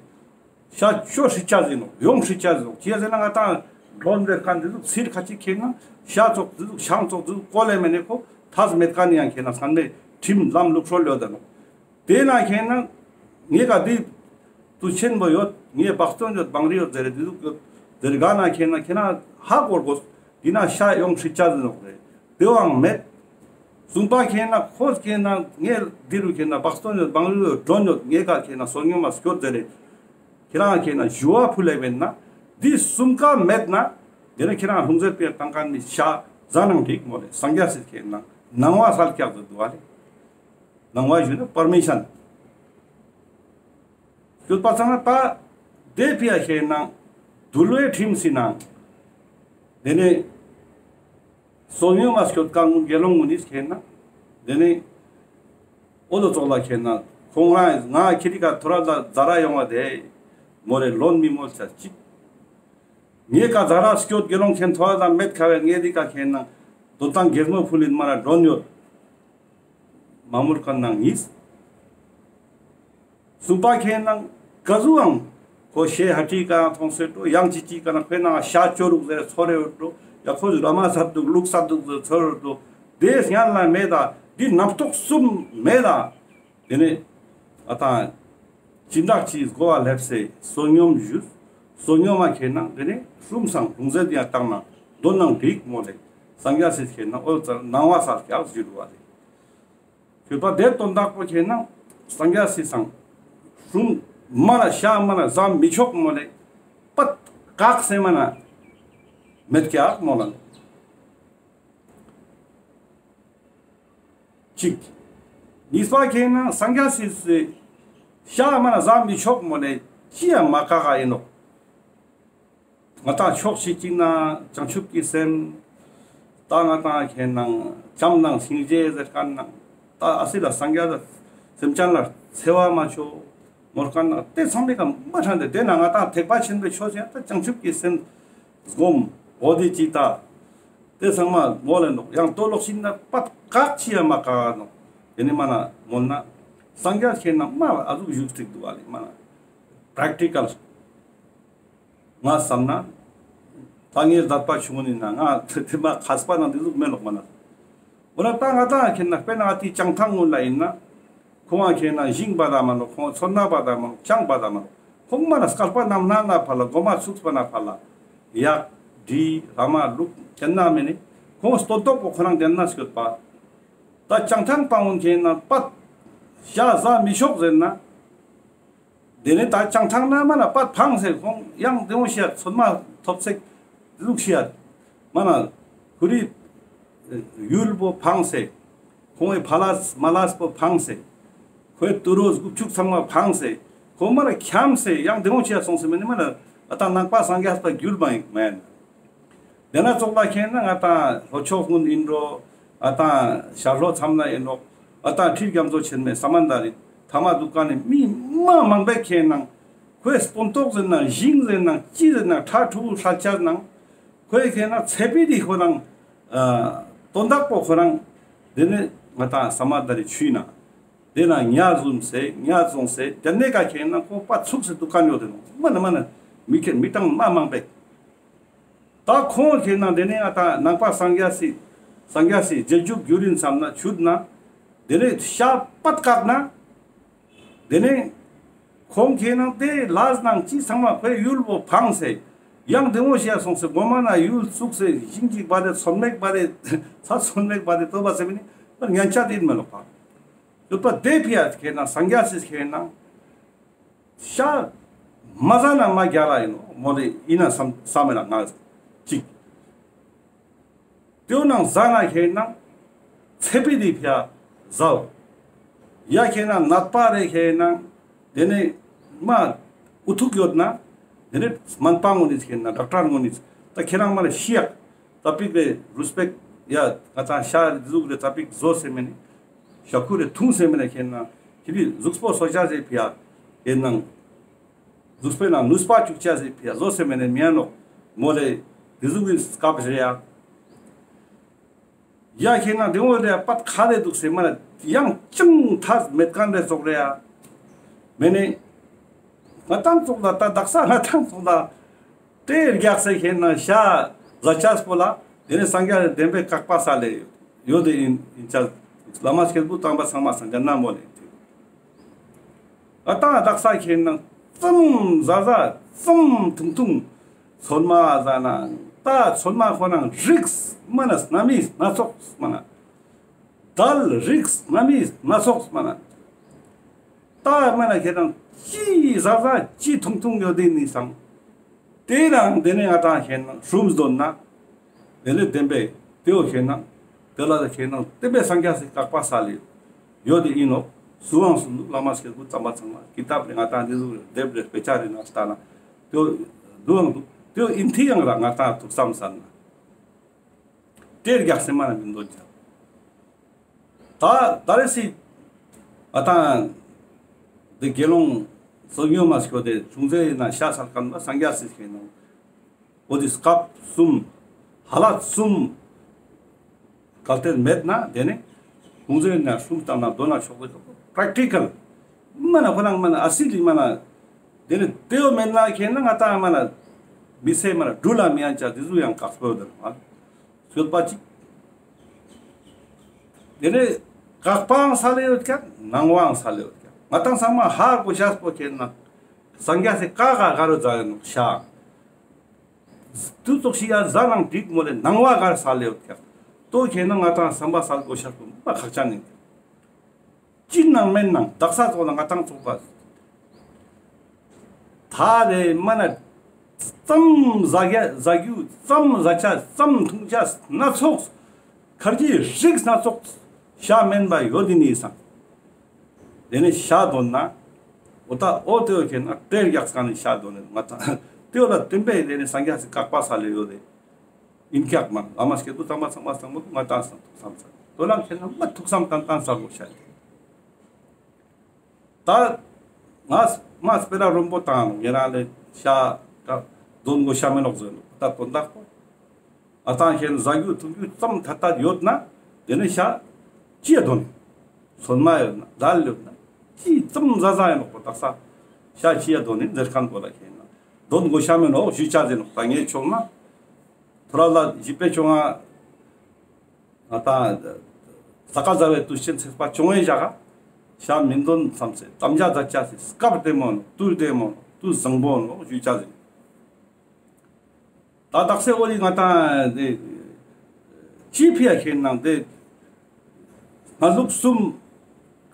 ཤ་ཅོ་སྲིད་ཆ་ཟིན་ནོག་ཡོང་སྲིད་ཆ་ཟིན་ནོག་ཅི་ཟེར་ན་ང་ད་མགྲོན་རེ་ཀ་འདི་ཟུག་ཚིར་ཁ་ཅིག་ཁྱེད་ན་ཤ་ཙོག་འདི་ཟུག་ཤང་ཙོག་འདི་ཟུག་ཀོ་ལེ་མེ་ནེ་ཁོ་ཐ་ཟ་མེད་ཀ་ནི་ཡང་ཁྱེད་ན་ཚང་མའི་ཁྲིམས་ལམ་ལུགས་སྲོལ་ཡོད་ད་ནོག་དེ་ན་ཁྱེད་ན་ངེ་ག་འདི་དུས་ཆེན་པོ་ཡོད་ངེ་བག་སྟོན་ཡོད་བང་རི་ཡོད་ཟེར་རེ་འདི་ཟུག་ཡོད་ཟེར་ག་ན་ཁྱེད་ན་ཁྱེད་ན་ཧ་གོ་དགོས་འདི་ན་ཤ་ཡོང་སྲིད་ཆ་ཟིན་ནོག་རེད། དེའང་མེད། གསུམ་པ་ཁྱེད་ན་ཁོ་ཁྱེད་ན་ངས་འདི་རུ་ཁྱེད་ན་བག་སྟོན་ཡོད་བང་རི་ཡོད་མགྲོན་ཡོད་ངེ་ག་ཁྱེད་ན་བསོད་སྙོམས་མ་སྐྱོད་ཟེར་རེ། ཁྱེད་རང་ཁྱེད་ན་ཞུ་བ་ཕུལ་ལེ་བེན་ན་འདི་གསུམ་ཀ་མེད་ན་དེ་ནས་ཁྱེད་རང་ལྷུང་བཟེད་པའི་བཏང་མཁན་ནི་ཤ་ཟ་ནང་འགྲིག་མོ་ལེ་སངས་རྒྱས་སྲིད་ཁྱེད་ན་ནང་བ་སལ་སྐྱག་ཏུ་འདུག་བ་ལེ། ནང་བ་ཞུ་ན་པར་མི་ཤན། ཡོད་པ་ཚང་ན་ད་དེ་ཕི་ཡ་ཁྱེད་ན་འདུལ་བའི་ཁྲིམས་སི་ནང་དེ་ནས་བསོད་སྙོམས་མ་སྐྱོད་ཀ་ངུ་དགེ་སློང་ངུ་ནིས་ཁྱེད་ན་དེ་ནས་ཨོ་ལོ་ཙོག་ལ་ཁྱེད་ན་ཁོང་རང་ང་ཁྱེད་རི་ཀ་ཐོ་ར་ལ་ཛ་ར་ཡོང་བ་དེ་མོ་རེ་ལོན་མི་མོལ་ཆ་གཅིག་ངེ་ཀ་ཛ་ར་སྐྱོད་དགེ་སློང་ཁྱེད་ཐོ་ར་ལ་མེད་ཁ་བའི་ངེ་རི་ཀ་ཁྱེད་ན་དོན་ཏང་སྒེར་མོ་ཕུལ་ལིན་མ་ར་མགྲོན་ཡོད། མ་མོལ་ཁན་ནང་ཉིས། གསུམ་པ་ཁེན་ནང་ཀ་ཟུག་ཨང་ཁོ་ཤེ་ཧ་ཏི་ཀ་ཐོང་སེ་འགྲོ་ཡང་ཅི་ཅི་ཀ་ན་ཁོའི་ནང་ཤ་ཅོ་རུག་ཟེར་ཚོར་རེ་འགྲོ་ཡ་ཁོ་ཟུག་ར་མ་ས་འདུག་ལུག་ས་འདུག་ཟེར་ཚོར་རེ་འགྲོ་དེ་སྙན་ལ་མེད་ད་འདི་རྣམ་རྟོག་གསུམ་མེད་ད། དེ་ནས་ཨ་ཏང་སྦྱིན་བདག་ཅིག་གོ་བ་ལེབ་སེ་བསོད་སྙོམས་ཞུས། བསོད་སྙོམས་མ་ཁེན་ནང་དེ་ནས་ཧྲུམ་སང་ལྷུང་བཟེད་ཡང་བཏང་ན་དོན་ནང་འགྲིག་མོ་ལེ། སངས་རྒྱས་སི་ཁེན་ནང་ཨོལ་ཙར་ནང་བ་སར་ཀྱག་ཞུ་རུ་བ་ལེ། ཁྱོད་པ་དེ་དོན་དག་པོ་ཁེན་ནང་སངས་རྒྱས་སི་སང་ཧྲུམ་མ་ན་ཤ་མ་ན་ཟ་མི་ཆོག་མོ་ལེ། པད་བཀག་སེ་མ་ན་མེད་ཀྱག་མོ་ལེ། གཅིག་ཉིས་པ་ཁེན་ན་སངས་རྒྱས་སི་ཤ་མ་ན་ཟ་མི་ཆོག་མོ་ལེ་ཅི་ཡང་མ་བཀག་ག་ཡིན་ནོག་ང་ཏང་ཕྱོགས་ཤིག་ཅིག་ན་བྱང་ཆུབ་ཀྱི་སེམས། ད་ང་ཏང་ཁེན་ནང་བྱམས་དང་སྙིང་རྗེ་ཟེར་ཁན་ནང་ད་ཨ་སི་ལ་སངས་རྒྱས་ལ་སེམས་ཅན་ལ་འཚེ་བ་མ་ཆོག་མོལ་ཁན་ནང་དེ་ཚང་མའི་ཀ་མ་ཁྲང་དེ་དེ་ན་ང་ཏང་ཐེག་པ་ཆེན་པོའི་ཆོས་ཡང་ད་བྱང་ཆུབ་ཀྱི་སེམས་སྒོམ་འོ་དེ་ཅི་ད། དེ་ཚང་མ་མོལ་ལེ་ནོག་ཡང་ལྟོ་ལོག་ཤིན་ན་པད་བཀག་ཅི་ཡང་མ་བཀག་ནོག་དེ་ནི་མ་ན་མོལ་ན་སངས་རྒྱས་ཁེན་ན་མ་ཨ་ཟུག་བཞུགས་ཐིག་འདུག་བ་ལེ་མ་ན་པྲེག་ཊི་ཀལ། ང་བསམ་ན་ད་ངའི་ལྟ་བ་ཆུང་ངུ་ནི་ན་ང་དེ་མ་མཁས་པ་ནང་དེ་ཟུག་མེད་ལོག་མ་ན། འོ་ན་ད་ང་ཏང་ཁེན་ན་དཔེར་ན་ང་ཏི་བྱང་ཐང་ངུན་ལ་ཡིན་ན། ཁོང་ང་ཁེན་ན་ཞིང་པ་དང་མ་ནོག་ཁོང་ཚོར་སྣ་པ་དང་མ་ནོག་ཅང་པ་དང་མ་ནོག་ཁོང་མ་ན་སྐལ་པ་རྣམ་སྣང་ན་ཕར་ལ་གོ་མ་ཚུགས་པ་ན་ཕར་ལ་ཡག་འདི་ར་མ་ལུག་ཁེན་ན་མེ་ནི་ཁོང་སྟོད་ཐོག་པོ་ཁོ་རང་དེན་ན་སྐྱོད་པ། ད་བྱང་ཐང་པ་ངུན་ཁེན་ན་པད་ ཤ་ཟ་མི་ཤོག་ཟེར་ན། དེ་ནས་ད་བྱང་ཐང་ན་མ་ན་པད་ཕངས་སེ་ཁོང་ཡང་དེ་འོ་ཤི་ཡ་ཚོད་མ་ཐོབ་སེ་ལུག་ཤི་ཡ་མ་ན་ཁོ་རི་ཡུལ་པོ་ཕངས་སེ་ཁོང་གི་ཕ་ལས་མ་ལས་པོ་ཕངས་སེ་ཁོའི་ཏུ་རོ་གུབ་ཆུག་ཚང་མ་ཕངས་སེ་ཁོ་མ་ན་འཁྱམས་སེ་ཡང་དེ་འོ་ཤི་ཡ་སོང་སེ་མེ་ནི་མ་ན་ཨ་ད་ནང་པ་སངས་རྒྱས་པ་གྱུར་པ་ཡིན་མེན། དེ་ན་ཙོགས་ལ་ཁེན་ན་ང་ཏང་ལྷོ་ཕྱོགས་ཀུན་ཨིན་འགྲོ། ང་ཏང་ཤར་ལྷོ་མཚམས་ན་ཨིན་འགྲོ། ང་ཏང་ཁྲི་རྒྱ་མཚོ་ཆེན་མོའི་ས་མ་ད་རི་ཐ་མ་འདུག་ག་ནི་མི་མ་མང་པོའི་ཁེན་ན་ཁོའི་སྤུན་ཏོག་ཟེར་ན་ཞིང་ཟེར་ན་ཅི་ཟེར་ན་ཁྲ་ཁྲུ་ཁྲ་ཆ་ན་ཁོའི་ཁེན་ན་ཚེ་ཕི་དི་ཁོ་རང་ཨ་དོན་དག་པོ་ཁོ་རང་དེ་ནི་ང་ཏང་ས་མ་ད་རི་ཆུ་ན་དེ་ན་ཉ་ཟུམ་སེ་ཉ་བཙོང་སེ་དེ་ནས་ཀ་ཁེན་ན་ཁོ་པ་ཚུགས་སེ་འདུག་ག་ནི་ཡོད་དེ་ནོ་མ་ན་མ་ན་མི་ཁེན་མི་ཏང་མ་མང་པོའི། ད་ཁོང་ཁེན་ན་དེ་ནས་ང་ཏང་ནང་པ་སངས་རྒྱས་སི་སངས་རྒྱས་སི་རྗེས་འཇུག་གྱུར་ཡིན་བསམ་ན་ཆུད་ན་དེ་ནས་ཤ་པད་བཀག་ན་དེ་ནས་ཁོང་ཁེན་ན་དེ་ལས་ནང་ཅི་ཚང་མ་ཁོའི་ཡུལ་བོ་ཕངས་སེ་ཡང་དེ་འོ་ཤི་ཡ་སོང་སེ་གོ་མ་ན་ཡུལ་བཙུགས་སེ་ཞིང་གཅིག་པ་དེ་ཚོད་མེད་པ་དེ་ཚ་ཚོད་མེད་པ་དེ་ལྟོས་པ་སེ་མི་ནི་ཉན་ཆ་དེ་ཡིན་མ་ལོག་པ་ཡོད་པ་དེ་ཕི་ཡ་ཁེན་ན་སངས་རྒྱས་སི་ཁེན་ན། ཤ་མ་ཟ་ན་མ་རྒྱལ་ལ་ཡིན་ནོ་མོ་ལེ་ཡིན་ན་བསམ་བསམ་མེད་ལ་ང་ཅིག་དེའུ་ནང་ཟ་ན་ཁེན་ན་ཚེ་ཕི་དི་ཕི་ཡ་ཟའོ། ཡ་ཁེན་ན་ནད་པ་རེ་ཁེན་ན་དེ་ནས་མ་འུ་ཐུག་ཡོད་ན་དེ་ནས་སྨན་པ་ངོ་ནི་ཁེན་ན་ཌོག་ཊར་ངོ་ནི་ད་ཁྱེད་རང་མ་ལ་ཤི་ཡག་ད་པིག་རེ་རུས་པེག་ཡ་ང་ཚང་ཤ་རི་ཟུག་རེ་ད་པིག་བཟོ་སེ་མེ་ནི། ཤ་ཁུ་རེ་འཐུང་སེ་མེ་ན་ཁེན་ན་ཁྱེད་དི་གཟུགས་པོ་གསོ་ཅེས་སི་ཕི་ཡ་ཁེན་ན་གཟུགས་པོའི་ནང་ནུས་པ་བཅུག་ཅེས་སི་ཕི་ཡ་བཟོ་སེ་མེ་ན་མི་ཡ་ནོག་མོ་ལེ་དེ་ཟུག་གི་སྐབས་རེ་ཡ། ཡ་ཁེན་ན་དེ་འོ་ལེ་པད་ཁ་ལེ་འདུག་སེ་མ་ན་ཡང་ཅུང་ཐ་མེད་མཁན་རེ་ཙོགས་རེ་ཡ། མེ་ནི་ང་ཏང་ཙོགས་ལ་ད་དག་ས་ང་ཏང་ཙོགས་ལ། དེ་རྒྱག་སེ་ཁེན་ན་ཤ་ཟ་ཅེས་པོ་ལ་དེ་ནས་སངས་རྒྱས་ལ་བདེན་པའི་བཀག་པ་ས་ལེ་ཡོད་དེ་ཡིན་ཡིན་ཅ། བླ་མ་སྐྱེས་བུ་དམ་པ་ཚང་མ་སངས་རྒྱས་ན་མོ་ལེ་ཡིན་དེ། ང་ཏང་དག་ས་ཁེན་ན་ཙམ་ཟ་ཟ་ཙམ་ཐུང་ཐུང་ཚོད་མ་ཟ་ན་ད་ཚོད་མ་ཁོ་ན་རིགས་མ་ན་སྣ་མི་སྣ་ཚོགས་མ་ན། དལ་རིགས་སྣ་མི་སྣ་ཚོགས་མ་ན། ད་མ་ན་ཁེ་དང་ཅི་ཟ་ཟ་ཅི་ཐུང་ཐུང་ཡོད་དེ་ནི་སང་། དེ་རང་དེ་ནས་ང་ཏང་ཁེ་ན་སྲུམ་འདོན་ན། དེ་ནས་བདེན་པའི་དེའོ་ཁེ་ན། དེ་ལ་ཁེ་ན་བདེན་པའི་སངས་རྒྱས་སི་བཀག་པ་ས་ལེ་ཡོད་དེ་ཡིན་ནོ། སུའང་སུ་འདུག་བླ་མ་སྐྱེས་བུ་དམ་པ་ཚང་མ་ཀི་ཏབ་རེ་ང་ཏང་འདི་ཟུག་རེ་དེབ་རེ་དཔེ་ཆ་རེ་ན་ལྟ་ན། དེའོ་འདུག་ཨང་འདུག་དེའོ་ཨིན་ཐི་ཡང་ར་ང་ཏང་ཐུགས་བསམ་ས་ན། དེ་རྒྱག་སེ་མ་ན་མི་འདོད་ཀྱང་། ད་ད་རེ་སི་ཨ་ཏང་དེ་དགེ་སློང་སོ་ཉོ་མ་སྐྱོ་དེ་ཆུང་ཚེ་ན་ཤ་ཚར་ཁན་པ་སངས་རྒྱས་སི་ཁེ་ནང་། འོ་དེ་སྐབས་གསུམ་ཧ་ལ་གསུམ་གལ་ཏེ་མེད་ན་དེ་ནི་ཆུང་ཚེ་ན་གསུམ་ལྟར་ན་དོ་ན་ཆོག་གི་པྲེག་ཊི་ཀལ་མ་ན་ཁོ་རང་མ་ན་ཨ་སི་ལི་མ་ན་དེ་ནི་དེའོ་མེད་ན་ཁེ་ན་ང་ཏང་མ་ན་མི་ཚེ་མ་ན་འགྲུལ་ལ་མི་ཡན་ཆ་དེ་ཟུག་ཡང་དཀགས་པོ་ཡོད་དེ་ནོ། ཡོད་པ་ཅིག་དེ་ནས་བཀག་པའང་ས་ལེ་ཡོད་ཀྱག་ནང་བའང་ས་ལེ་ཡོད་ཀྱག་ང་ཏང་ཚང་མ་ཧ་གོ་ཤེས་པོ་ཁེ་ན་སངས་རྒྱས་སི་བཀའ་ག་ག་རུ་ཛ་ཡོད་ནོ་ཤ། དུ་ཙོགས་ཤིག་ཡ་ཟ་ནང་འགྲིག་མོ་ལེ་ནང་བ་ག་ས་ལེ་ཡོད་ཀྱག་ཏོ་ཁེ་ན་ང་ཏང་བསམ་པ་ས་གོ་ཤེས་པོ་མ་ཁག་ཅན་ཡིན། ཅི་ནང་མེད་ནང་དག་ས་ཙོགས་ལ་ང་ཏང་ཙོགས་པ། ད་རེ་མ་ན་ཙམ་ཟ་རྒྱུ་ཟ་རྒྱུ་ཙམ་ཟ་ཆ་ཙམ་འཐུང་ཆ་སྣ་ཚོགས་ཁར་གྱི་རིགས་སྣ་ཚོགས་ཤ་མེན་པ་ཡོད་དེ་ནི་སང་། དེ་ནི་ཤ་དོན་ན་འོ་ད་འོ་དེ་བོ་ཁེ་ན་དེ་རྒྱག་སྐ་ནི་ཤ་དོན་ནི་ང་ཏང་དེ་བོ་ལ་བདེན་པའི་དེ་ནི་སངས་རྒྱས་སི་བཀག་པ་ས་ལེ་ཡོད་དེ། ཨིན་ཀྱག་མ་བླ་མ་སྐྱེས་བུ་དམ་པ་ཚང་མ་ཚང་མ་ང་ཏང་སང་ཐུགས་བསམ་ཚར་དོ་ལ་ཁེ་ན་མ་ཐུགས་བསམ་ཏན་ཏན་ཚར་གོ་ཤ་ཡིན། ད་ང་མ་སྤེ་ར་རོམ་པོ་བཏང་ངེ་རང་ལེ་ཤ་ཀ་དོན་གོ་ཤ་མེ་ནོག་ཟེར་ནོ་ད་དོན་དག་པོ། ཨ་ཏང་ཁེ་ན་ཟ་རྒྱུ་འཐུང་རྒྱུ་ཙམ་ཐད་ཐད་ཡོད་ན་དེ་ནི་ཤ་ཅི་ཡ་དོན། ཚོད་མ་ཡོད་ན་དལ་ཡོད་ན་ཅི་ཙམ་ཟ་ཟ་ཡ་ནོག་པོ་དག་ས་ཤ་ཅི་ཡ་དོན་ནི་ཟེར་ཁན་པོ་ལ་ཁེ་ན་དོན་གོ་ཤ་མེ་ནོག་ཞུ་ཆ་ཟེར་ནོག་ད་ངས་ཆོག་ན། ཐོ་ར་ལ་ཞི་པེ་ཆུང་ང་ང་ཏང་ས་ཀ་ཟ་བའི་དུས་ཆེན་ཚེས་པ་ཆུང་ངེ་ཞག་ག་ཤ་མི་འདོན་བསམ་སེ་དམ་བཅའ་མཛད་ཅེས་སི་སྐབས་བདེ་མོ་ནོ་དུས་བདེ་མོ་ནོ་དུས་བཟང་པོ་ནོ་ཞུ་ཆ་ཟིན། ད་དག་སེ་འོ་ལི་ང་ཏང་དེ་ཅི་ཕི་ཡ་ཁེ་ན་དེ་སྔ་ལུགས་གསུམ་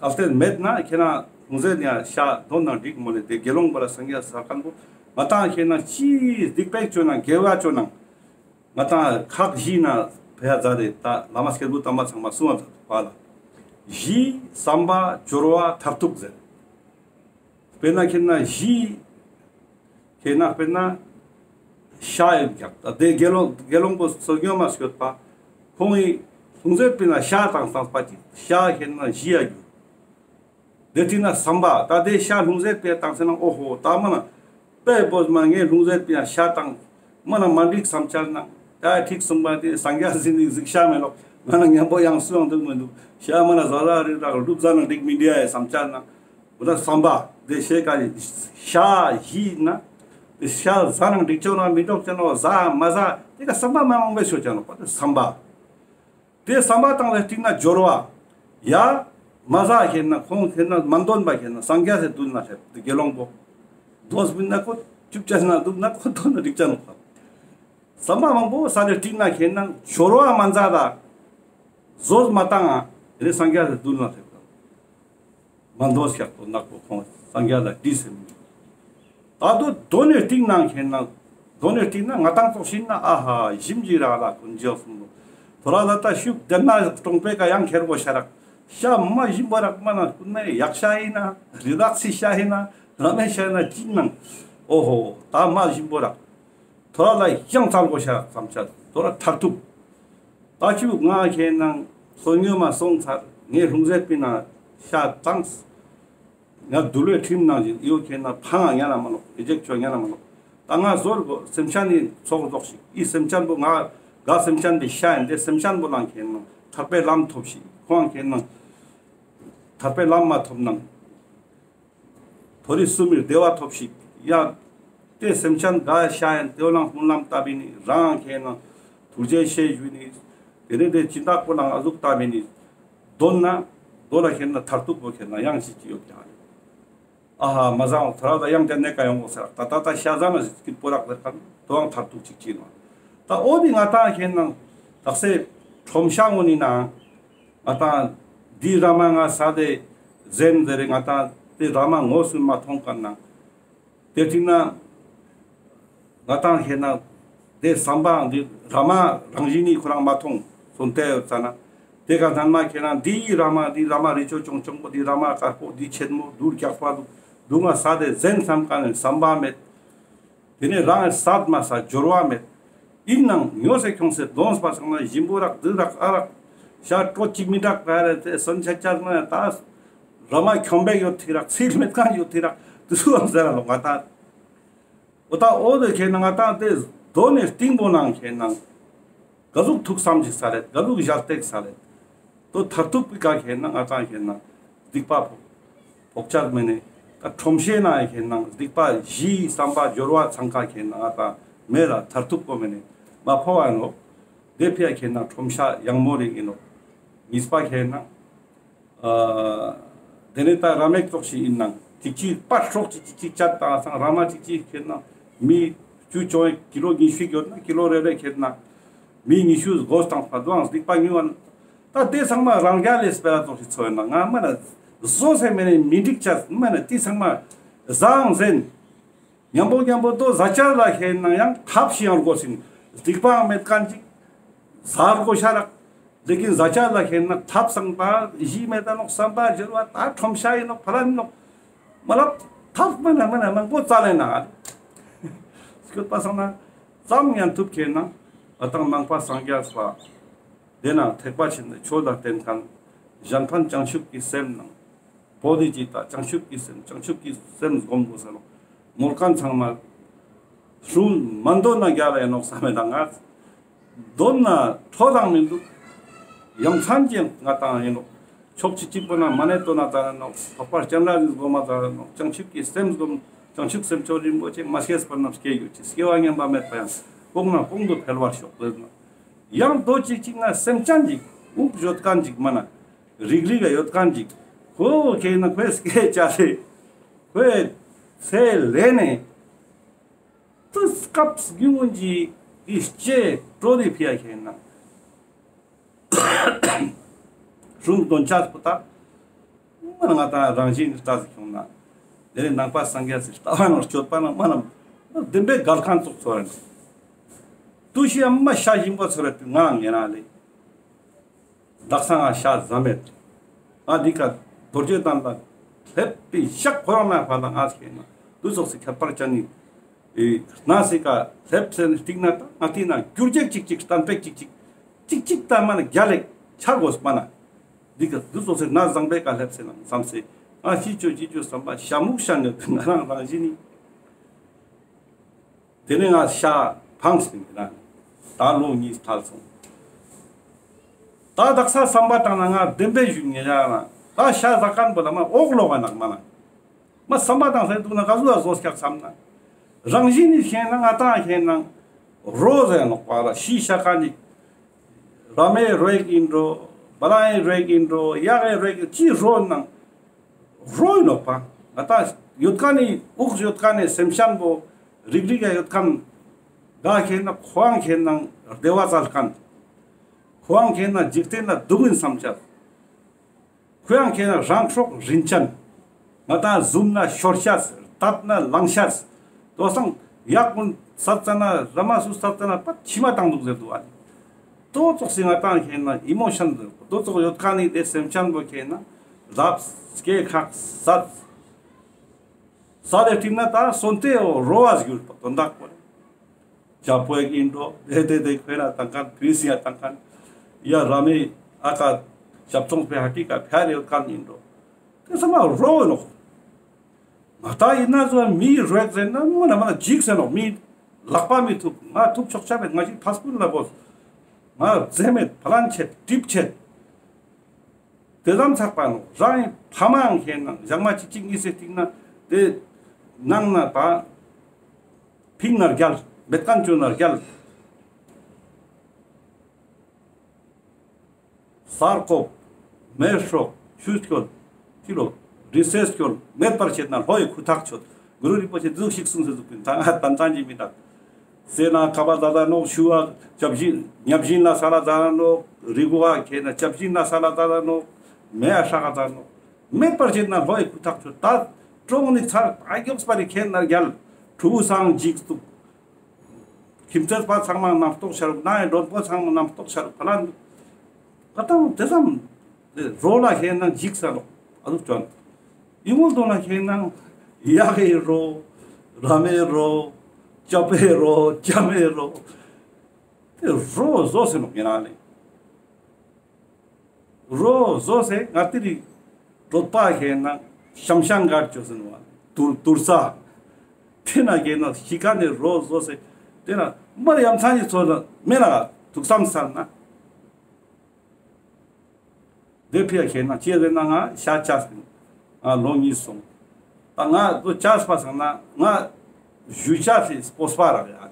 ཨ་སྟེ་མེད་ན་ཁྱེད་ན་ལྷུང་བཟེད་ཡང་ཤ་དོན་ན་འགྲིག་མོ་ལེ། དེ་དགེ་སློང་པོ་ལ་སངས་རྒྱས་ས་ཁན་པོ་ང་ཏང་ཁྱེད་ན་ཅི་སྡིག་པ་ཅོ་ན་དགེ་བ་ཅོ་ན་ང་ཏང་ཁག་བཞི་ན་ཕེ་ཡ་ཛ་རེ། ད་བླ་མ་སྐྱེས་བུ་དམ་པ་ཚང་མ་གསུང་བ་ཛ་པ་ལ། བཞི། བསམ་པ། སྦྱོར་བ། མཐར་ཐུག་ཟེར། དཔེར་ན་ཁྱེད་ན་བཞི། ཁྱེད་ན་དཔེར་ན་ཤ་ཡོད་ཀྱག། ད་དེ་དགེ་སློང་དགེ་སློང་པོ་བསོད་སྙོམས་མ་སྐྱོད་པ་ཁོང་གི་ལྷུང་བཟེད་པེ་ན་ཤ་དང་སྟངས་པ་ཅིག་ཤ་ཁྱེད་ན་བཞི་ཡ་གྱུར། དེ་ཐིག་ན་བསམ་པ། ད་དེ་ཤ་ལྷུང་བཟེད་པེ་བཏང་སེ་ན་ཨོ་ཧོ་ད་མ་ན་དཔེ་བོས་མ་ངའི་ལྷུང་བཟེད་པེ་ཡང་ཤ་དང་མ་ན་མ་འགྲིག་བསམ་འཆར་ན། ད་ཐིག་གསུངས་པ་དེ་སངས་རྒྱས་ཟིན་ནི་གཟིགས་ཤ་མེད་ལོག། ང་ན་མཉམ་པོ་ཡང་སུ་ཡང་འདུག་མི་འདུག། ཤ་མ་ན་ཟ་ར་རི་རག་ལུག་ཟ་ན་འགྲིག་མི་འདི་ཡ་བསམ་འཆར་ན། འོ་ད་བསམ་པ་དེ་ཤེས་ཀ་ཤ་བཞི་ན་དེ་ཤ་ཟ་ན་འགྲིག་ཅོ་ན་མི་འགྲིག་ཅོ་ན་ཟ་མ་ཟ་དེ་ཀ་བསམ་པ་མ་མང་པོ་ཤོད་ཅོ་ན་པ་དེ་བསམ་པ། དེ་བསམ་པ་དང་ལས་ཐིག་ན་སྦྱོར་བ། ཡ་མ་ཟ་ཁེན་ན་ཁོང་ཁེན་ན་མ་འདོན་པ་ཁེན་ན་སངས་རྒྱས་སི་མདུན་ན་སླེབས་དེ་དགེ་སློང་པོ། དོས་མིན་ན་ཁོ་ཅུབ་ཅ་ན་འདུག་ན་ཁོ་དོན་ན་འགྲིག་ཅ་ནོག་པ། བསམ་པ་མང་པོ་ས་ལས་ཐིག་ན་ཁེན་ན་སྦྱོར་བ་མ་མཛད་ད་བཟོས་མ་བཏང་ང་རེ་སངས་རྒྱས་སི་མདུན་ན་སླེབས་དང་། མ་འདོད་ཤག་ཏོ་ནག་པོ་ཁོང་སངས་རྒྱས་ལ་དྲིས་སེ་མི། ད་དོ་དོན་ནི་ཐིག་ན་ཁེན་ན་དོན་ནི་ཐིག་ན་ང་ཏང་ཙོགས་ཤིན་ན་ཨ་ཧ་ཞིམ་གྱི་རག་ལ་ཀུན་འཇོག་གསུམ་པོ། ཐོ་ར་ལ་ད་ཤུགས་དེ་ན་གྲོང་པའི་ཀ་ཡང་ཁེར་བོ་ཤ་རག་ཤ་མ་ཞིམ་པོ་རག་མ་ན་ཀུན་ནས་ཡག་ཤ་ཡིན་ན་རི་དྭགས་སི་ཤ་ཡིན་ན་ར་མེན་ཤ་ཡིན་ན་ཅི་ནང་ཨོ་ཧོ་ད་མ་ཞིམ་པོ་རག། ཐོ་ར་ལ་ཡང་ཚར་གོ་ཤ་བསམ་ཆ་ཐོ་ར་མཐར་ཐུག། ད་ཆུ་ང་ཁེན་ན་སོ་ཉོ་མ་སོང་ཚར་ངའི་ལྷུང་བཟེད་པེ་ན་ཤ་བཏང་། ང་དུལ་བའི་ཁྲིམས་ནང་བཞིན་ཡོད་ཁེན་ན་ཕང་ང་ཉན་ན་མ་ནོག་ཨེ་ཇེག་ཆོ་ཉན་ན་མ་ནོག། ད་ང་ཟོར་གོ་སེམས་ཅན་ནི་ཚོགས་རྫོགས་ཤིག་ཨི་སེམས་ཅན་པོ་ང་ག་སེམས་ཅན་པེ་ཤ་ཡིན་ཏེ་སེམས་ཅན་པོ་ལང་ཁེན་ན་ཐར་པའི་ལམ་ཐོབ་ཤིག་ཁོང་ཁེན་ན་ཐར་པའི་ལམ་མ་ཐོབ་ནང་། མཐོ་རིས་གསུམ་མི་བདེ་བ་ཐོབ་ཤིག་ཡ། དེ་སེམས་ཅན་ག་ཤ་ཡན་དེ་བ་ལང་སྨོན་ལམ་བཏབ་ནི་རང་ཁེན་ན་ཐུགས་རྗེ་ཆེ་ཞུ་ནི། དེ་ནས་དེ་སྦྱིན་བདག་པོ་ལང་ཨ་ཟུག་བཏབ་ནི། དོན་ན་དོ་ལ་ཁེན་ན་མཐར་ཐུག་པོ་ཁེན་ན་ཡང་ཅི་ཅི་ཡོད་ཀྱང་། ཨ་ཧ་མ་བཟང་ཐོ་ར་ད་ཡང་དེ་ནས་ཀ་ཡོང་གོ་ས་ད་ད་ད་ཤ་ཟ་ན་ཟིག་པོ་རག་ལེར་ཁན་དོ་ཡང་མཐར་ཐུག་ཅིག་ཅི་ནོ། ད་འོ་དེ་ང་ཏང་ཁེན་ན་དག་སེ་ཁྲོམ་ཤ་འོ་ནི་ན། ང་ཏང་འདི་ར་མ་ང་ས་དེ་ཟེན་ཟེར་རེ་ང་ཏང་དེ་ར་མ་ངོ་སུ་མ་མཐོང་ཀ་ན། དེ་ཐིག་ན་ང་ཏང་ཁེན་ན་དེ་བསམ་པའང་འདི་ར་མ་རང་བཞིན་ནི་ཁོ་རང་མ་མཐོང་སོང་དེ་ཡོད་ཙ་ན། དེ་ག་ཚང་མ་ཁེན་ན་འདི་ཡི་ར་མ་འདི་ར་མ་རི་ཅོ་ཅོང་ཅོང་པོ་འདི་ར་མ་དཀར་པོ་འདི་ཆེན་མོ་འདུར་རྒྱག་པ་འདུག་འདུག་ང་ས་དེ་ཟེན་བསམ་ཀ་ནས་བསམ་པ་མེད། དེ་ནས་རང་སད་མ་ས་སྦྱོར་བ་མེད། ཡིན་ནང་ཉོ་སེ་ཁྱོང་སེ་དོན་པ་སང་ན་ཞིམ་པོ་རག་དུ་རག་ཨ་རག་ཤ་ཀྲོ་ཅིག་མི་དྲག་པ་རེད་དེ་སོན་ཆ་ཅར་ན་ད་ར་མ་ཁྱོང་བེག་ཡོད་ཐི་རག་ཚིལ་མེད་ཁན་ཡོད་ཐི་རག་དུ་སུའང་ཟེར་ར་ལོ་ང་ད། འོ་ད་འོ་དེ་ཁེན་ན་ང་ད་དེ་དོན་ནི་སྟིང་པོ་ནང་ཁེན་ན། ག་ཟུག་ཐུགས་བསམ་ཞིག་ས་རེད་ག་ཟུག་ཞལ་ཏེག་ས་རེད། དོ་མཐར་ཐུག་པའི་ཀ་ཁེན་ན་ང་ཏང་ཁེན་ན་སྡིག་པ་ཕོག་ཕོག་ཆག་མེ་ནེ་ཀ་ཁྲོམ་ཤེས་ན་ཁེན་ན་སྡིག་པ་བཞིའི་བསམ་པ་སྦྱོར་བ་ཚང་ཀ་ཁེན་ན་ང་ཏང་མེ་ལ་མཐར་ཐུག་པོ་མེ་ནེ་མ་ཕོག་ཨ་ནོ། དེ་ཕི་ཡ་ཁེན་ན་ཁྲོམ་ཤ་ཡང་མོ་རིང་ཨིན་ནོ། གཉིས་པ་ཁེན་ན། ཨ་དེ་ནས་ད་ར་མ་ཙོགས་ཤིག་ཨིན་ན་ཅིག་ཅིག་པར་སྲོག་ཅིག་ཅིག་ཅིག་ཅད་དང་སང་ར་མ་ཅིག་ཅིག་ཁེན་ན་མི་བཅུ་ཅོ་ཡི་ཀི་ལོ་ཉི་ཤུ་ཡོད་ན་ཀི་ལོ་རེ་རེ་ཁེན་ན་མི་ཉི་ཤུ་སྒོ་སྟངས་པ་དུའང་སྡིག་པ་ཉུང་བ་ད་དེ་ཚང་མ་རང་རྒྱལ་ལས་སྤེ་ར་ཙོགས་ཤིག་ཚོ་ཡོད་ན་ང་མ་ན་བཟོ་སེ་མེ་ནེ་མི་འགྲིག་ཅད་མ་ན་དེ་ཚང་མ་བཟང་ཟེན། མཉམ་པོ་མཉམ་པོ་དོ་ཟ་ཆ་ལ་ཁེན་ན་ཡང་ཐབས་ཤིག་ཡང་དགོས་ཤིང་སྡིག་པའང་མེད་ཁན་ཅིག་ཟ་དགོས་ཤ་རག། ལེ་ཀིན་ཟ་ཆ་ལ་ཁེན་ན་ཐབས་སང་པ་གཞི་མེད་ད་ནོག་བསམ་པ་སྦྱོར་བ་ད་ཁྲོམ་ཤ་ཨིན་ནོག་ཕ་ལ་ཨིན་ནོག་མ་ལབ་ཐབས་མ་ན་མ་ན་མང་པོ་ཙལ་ལེ་ན་སྐྱོད་པ་སང་ན་ཙམ་ཡང་ཐུབ་ཁེན་ན་ཨ་ཏང་ནང་པ་སངས་རྒྱས་པ་དེ་ན་ཐེག་པ་ཆེན་ནི་ཆོས་ལ་བརྟེན་ཁན་གཞན་ཕན་བྱང་ཆུབ་ཀྱི་སེམས་ནང་། བོ་དྷི་ཙིཏྟ་བྱང་ཆུབ་ཀྱི་སེམས་བྱང་ཆུབ་ཀྱི་སེམས་སྒོམ་དགོས་ས་ལོ། མོལ་ཁན་ཚང་མ་སྲུང་མ་འདོན་ན་རྒྱལ་ལ་ཨིན་ནོག་བསམ་མེད་ད་ང་འདོན་ན་འཕྲོ་དང་མི་འདུག་ཡ་མཚན་ཅན་ང་ཏང་ཨིན་ནོག་ཕྱོགས་གཅིག་གཅིག་པོ་ན་མ་ཎི་འདོན་ན་ཙ་ན་ནོག་འཕགས་པ་སྤྱན་རས་གཟིགས་སྒོམ་ན་ཙ་ན་ནོག་བྱང་ཆུབ་ཀྱི་སེམས་སྒོམ་བྱང་ཆུབ་སེམས་མཆོག་རིན་པོ་ཆེ་མ་སྐྱེས་པ་རྣམས་སྐྱེ་གྱུར་ཅིག་སྐྱེ་བ་ངན་པ་མེད་པ་ཡང་གོང་ན་གོང་དུ་འཕེལ་བར་ཤོག་ཟེར་ན་ཡང་དོ་གཅིག་གཅིག་ན་སེམས་ཅན་ཅིག་དབུགས་ཡོད་ཁན་ཅིག་མ་ན། རིག་རིག་ཡོད་ཁན་ཅིག་ཁོ་ཁེན་ན་ཁོའི་སྐད་ཆ་རེ་ཁོའི་ཚེ་ལས་ནས་དུས་སྐབས་རྒྱུན་གྱི་གི་ལྕེ་དྲོ་དེ་ཕི་ཡ་ཁེན་ན་སྲུང་དོན་ཆགས་པོ་ད་ མ་ན་ང་ཏང་རང་བཞིན་ལྟ་ཟིག་ཁྱོང་ན། དེ་ནས་ནང་པ་སངས་རྒྱས་སི་ལྟ་བ་ནང་སྤྱོད་པ་ནང་མ་ན་བདེན་པའི་འགལ་ཁན་ཙོགས་ཚོར་རེད། ཏུ་ཤི་ཨ་མ་ཤ་ཞིམ་པོ་ཚོར་རེད་ང་ངེ་རང་ལས། དག་ས་ང་ཤ་ཟ་མེད། ང་འདི་ཀ་རྡོ་རྗེ་གདན་ལ་སླེབས་པའི་ཞག་ཁོ་རང་ན་ཕ་ལ་ང་ཁེ་ན་དུ་ཙོགས་སི་ཁྱད་པར་ཅན་ནི། ཨེ་ན་སི་ཀ་སླེབས་སེ་སྟིང་ན་ད་ང་ཏི་ན་འགྱུར་རྒྱག་ཅིག་ཅིག་གཏན་པེག་ཅིག་ཅིག་ཅིག་ཅིག་ད་མ་ན་རྒྱ་ལེགས་ཆ་དགོས་མ་ན། འདི་ཀ་དུ་ཙོགས་སི་ན་བཟང་པའི་ཀ་སླེབས་སེ་ན་བསམ་སེ་ང་ཤི་ཅོ་ཅི་ཅོ་བསམ་པ་ཤ་མུག་ཤ་ནི་ང་རང་རང་བཞིན་ནི། དེ་ནས་ང་ཤ་ཕངས་ཏེ་ཡིན་ན། ད་ལོ་གཉིས་ཐལ་སོང་། ད་དག་ས་བསམ་པ་བཏང་ན་ང་བདེན་པའི་ཞུ་ངེ་ཡ་ན། ད་ཤ་ཟ་མཁན་པོ་ལ་མ་འོག་ལོག་ག་ནག་མ་ན། མ་བསམ་པ་བཏང་ས་འདུག་ན་ག་ཟུག་ལ་བཟོ་སྐྱག་བསམ་ན། རང་བཞིན་ནི་ཤེས་ན་ང་ཏང་ཤེས་ན། རོ་ཟེར་ནོག་པ་ལ་ཤི་ཤ་ཁ་ནི། ར་མའི་རོ་ཡིན་འགྲོ། བ་ལང་ཡི་རོ་ཡིན་འགྲོ། གཡག་གི་རོ་ཡིན་ཅི་རོ་ནང་། རོ་ཡིན་ནོག་པ། ང་ཏང་ཡོད་ཀ་ནི་དབུགས་ཡོད་ཀ་ནི་སེམས་ཅན་པོ་རིག་རིག་ཡ་ཡོད་ཁན། ག་ཁེ་ན་ཁོང་ཁེ་ན་བདེ་བ་བཙལ་ཁན། ཁོང་ཁེ་ན་འཇིག་རྟེན་ལ་སྡུག་ཡིན་བསམ་ཆ། ཁོང་ཁེ་ན་རང་སྲོག་རིན་ཅན། ང་ཏང་ཟུམ་ན་ཤོར་ཤ། བཏབ་ན་ལང་ཤ། དོ་སང་ཡག་ཀུན་ས་ཙ་ན་ར་མ་སུ་ས་ཙ་ན་པ་ཕྱི་མ་བཏང་འདུག་ཟེར་འདུག་ཨ། དོ་ཙོགས་སི་ང་ཏང་ཁེ་ན་ཨི་མོ་ཤན་དོ་ཙོགས་ཡོད་ཁན་ནི་དེ་སེམས་ཅན་པོ་ཁེ་ན་རབ་སྐྱེ་ཁག་ས། ས་དེ་ཁྲིམས་ན་ད་སོན་ཏེ་འོ་རོ་བ་གྱུར་པ་དོན་དག་པོ་རེད། ཇ་པོ་ཡིན་འགྲོ། དེ་དེ་དེ་ཁོས་ན་བཏང་མཁན་བུས་ཡ་བཏང་མཁན་ཡ་ར་མའི་ཨ་ཀ་ཞབས་ཚོང་པའི་ཧ་ཏི་ཀ་ཕྱར་ཡོད་མཁན་ཡིན་འགྲོ། དེ་ཚང་མ་རོ་ཡིན་ནོག། ང་ད་ཡིན་ན་ཚོ་མིའི་རོ་ཡག་ཟེར་ན་མ་ན་མ་ན་འཇིགས་ཟེར་ནོག། མི་ལག་པ་མི་ཐུབ། ང་ཐུབ་ཆོག་ཆ་མེད། ང་ཞིག་ཕ་སྤུན་ལ་བོས། ང་རྫས་མེད། ཕ་ལན་ཆད། གྲིབ་ཆད། དེ་ཙམ་ཚགས་པ་ནོག། རང་ཡི་ཕ་མའང་ཁེ་ན་ཞག་མ་གཅིག་གཅིག་གཉིས་སེ་སྟིང་ན་དེ་ནང་ན་ད་ཕིང་ན་རྒྱལ། མེད་མཁན་བཅོས་ན་རྒྱལ། སར་ཀོབ། མེ་སྲོག། ཆུ་སྐྱོལ། ཅི་ལོ། རི་སེ་སྐྱོལ། མེད་པར་བྱེད་ན་ལྷོ་ཡི་ཁུ་ཐག་ཆོད། གུ་རུ་རིན་པོ་ཆེ་འདུག་ཞིག་གསུངས་སེ་འདུག་པིན། ད་ང་ཏན་ཏན་གྱི་མི་དག། སེ་ན་ཁ་བ་ཛ་ཛ་ནོག། ཆུ་བ་ཅབ་ཞིན་ཉབ་ཞིན་ལ་ས་ལ་ཛ་ཛ་ནོག། རི་གུ་བ་ཁེ་ན་ཅབ་ཞིན་ལ་ས་ལ་ཛ་ཛ་ནོག། མེ་ཨ་ཧྲ་ག་ཛ་ནོག། མེད་པར་བྱེད་ན་ལྷོ་ཡི་ཁུ་ཐག་ཆོད། ད་གྲོང་ནི་ཚར་ཨ་མགྱོགས་པ་རི་ཁེ་ན་རྒྱལ། ཕྲུ་གུ་སང་འཇིགས་འདུག། ཁྱིམ་མཚེས་པ་ཚང་མ་རྣམ་རྟོག་ཤར་རུག། ནའི་མགྲོན་པོ་ཚང་མ་རྣམ་རྟོག་ཤར་རུག། ཕ་ལ་འདུག། ང་ཏང་དེ་ཙམ་རོ་ལ་ཁེ་ན་འཇིགས་ས་ལོ་ཨ་ཟུག་ཅོན། ཡིན་མོལ་དོ་ན་ཁེ་ན་གཡག་གི་རོ། ར་མའི་རོ། ཅ་པའི་རོ། ཅ་མའི་རོ། དེ་རོ་བཟོ་སེ་ནོག་ཡིན་ན་ལེ། རོ་བཟོ་སེ་ང་ཏི་རི་གྲོད་པ་ཁེ་ན་ཤམ་ཤང་གར་ཅོ་སེ་ནོག། དུར་དུར་ས། དེ་ན་ཁེ་ན་ཤི་ཁན་ནི་རོ་བཟོ་སེ་དེ་ན་མར་ཡ་མཚན་གྱི་ཚོད་ན་མེ་ན་ཐུག་བསམ་སལ་ན། དེ་ཕི་ཡ་ཁེ་ན་ཅི་རེ་ན་ང་ཤ་ཅས་ང་ལོ་གཉིས་སོང་། ད་ང་དོ་ཅས་པ་སང་ན་ང་ཞུ་ཅས་སི་སྤོས་པ་རག་ཡ།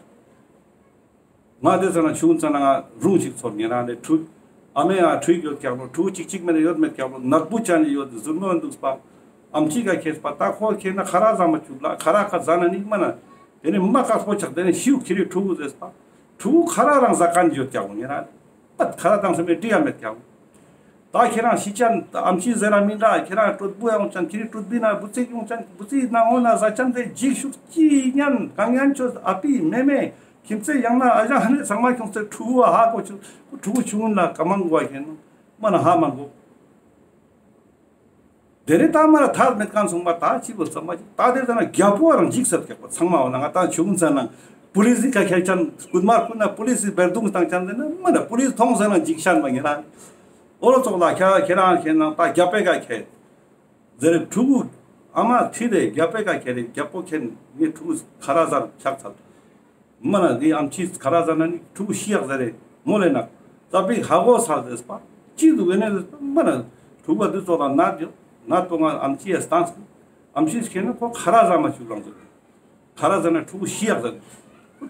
ང་དེ་ཚ་ན་ཆུང་ཚ་ན་ང་རུང་ཞིག་ཚོར་ཉེ་རང་ནས་ཕྲུ་ཨ་མའི་ང་ཕྲུ་ཡོད་ཀྱག་ལོ། ཕྲུ་གཅིག་གཅིག་མེད་ཡོད་མེད་ཀྱག་ལོ། ནག་པོ་ཅན་ཡོད་ཟུར་མོ་འདུག་པ། ཨམ་ཆི་ག་ཁེས་པ་ད་ཁོ་ཁེ་ན་ཁ་ར་ཟ་མ་བཅུག་ལ། ཁ་ར་ཁ་ཟ་ན་ནི་མ་ན་དེ་ནི་མ་དཀགས་པོ་ཆགས། དེ་ནི་ཤིའུ་ཁྱི་རི་ཕྲུ་གུ་ཟེར་པ། ཕྲུ་གུ་ཁ་ར་རང་ཟ་མཁན་ཡོད་ཀྱག་ལོ་ཉེ་རང་ནི། པད་ཁ་ར་དང་སེ་མེད་འདྲི་ཡ་མེད་ཀྱག་ལོ། ད་ཁྱེད་རང་ཤི་ཅན་ཨམ་ཆི་ཟེར་ར་མི་འདྲ། ཁྱེད་རང་གྲོད་པུ་ཡོང་ཅན་ཁྱེད་རི་གྲོད་པི་ན་བུ་ཚིག་ཡོང་ཅན་བུ་ཚིག་ནང་ངོ་ན་ཟ་ཅན་དེ་འཇིགས་ཤུགས་ཅི་ཉན་གང་ཉན་ཆོས་ཨ་པི་མེ་མེ་ཁྱིམ་མཚེས་ཡང་ན་ཨ་ཞང་ཧ་ནེ་ཚང་མ་ཁྱོང་ཚེ་ཕྲུ་གུ་ཧ་གོ་ཆུ་ཕྲུ་གུ་ཆུང་ངུན་ལ་ཀ་མང་གོ་ཁྱེད་ནོ་མ་ན་ཧ་མ་གོ། དེ་རེ་ད་མ་ར་ཐར་མེད་མཁན་སོང་པ་ད་ཅི་བོ་ཚང་མ་ཅི་ད་དེ་ད་ན་རྒྱལ་པོ་རང་འཇིགས་སད་ཀྱག་པ་ཚང་མ་འོ་ན་ང་ད་ཆུང་ཚ་ན་པུ་ལིས་ཀ་ཁྱེར་ཅན་རྐུན་མ་རྐུན་ན་པུ་ལིས་བེར་རྡུང་བཏང་ཅན་དེ་ན་མ་ན་པུ་ལིས་མཐོང་ས་ན་འཇིགས་ཤན་པ་ཉེ་རང་། ཨོ་རོ་ཙོགས་ལ་ཁྱེད་ཁྱེད་རང་ཁྱེད་ན་ད་རྒྱལ་པོའི་ཀ་ཁྱེད། ཟེར་ཕྲུ་གུ་ཨ་མ་ཁྲིད་དེ་རྒྱལ་པོའི་ཀ་ཁྱེད་རེ་རྒྱལ་པོ་ཁྱེད་ངའི་ཕྲུ་གུ་ཁ་ར་ཟར་ཆག་ཚར། མ་ན་འདི་ཨམ་ཆི་ཁ་ར་ཟ་ན་ནི་ཕྲུ་གུ་ཤི་ཡག་ཟེར་རེ་མོ་ལེ་ན། ཙ་པིག་ཧ་གོ་ས་ཟེར་པ། ཅི་འདུག་ཨེ་ནེ་ཟེར་པ་མ་ན། ཕྲུ་གུ་འདི་ཚོ་ལ་ནད་ཡོད། ནད་པོ་ང་ཨམ་ཆི་ཡ་སྟངས། ཨམ་ཆི་ཁྱེད་ན་ཁོ་ཁ་ར་ཟ་མ་བཅུག་རང་ཟེར། ཁ་ར་ཟ་ན་ཕྲུ་གུ་ཤི་ཡག་ཟེར།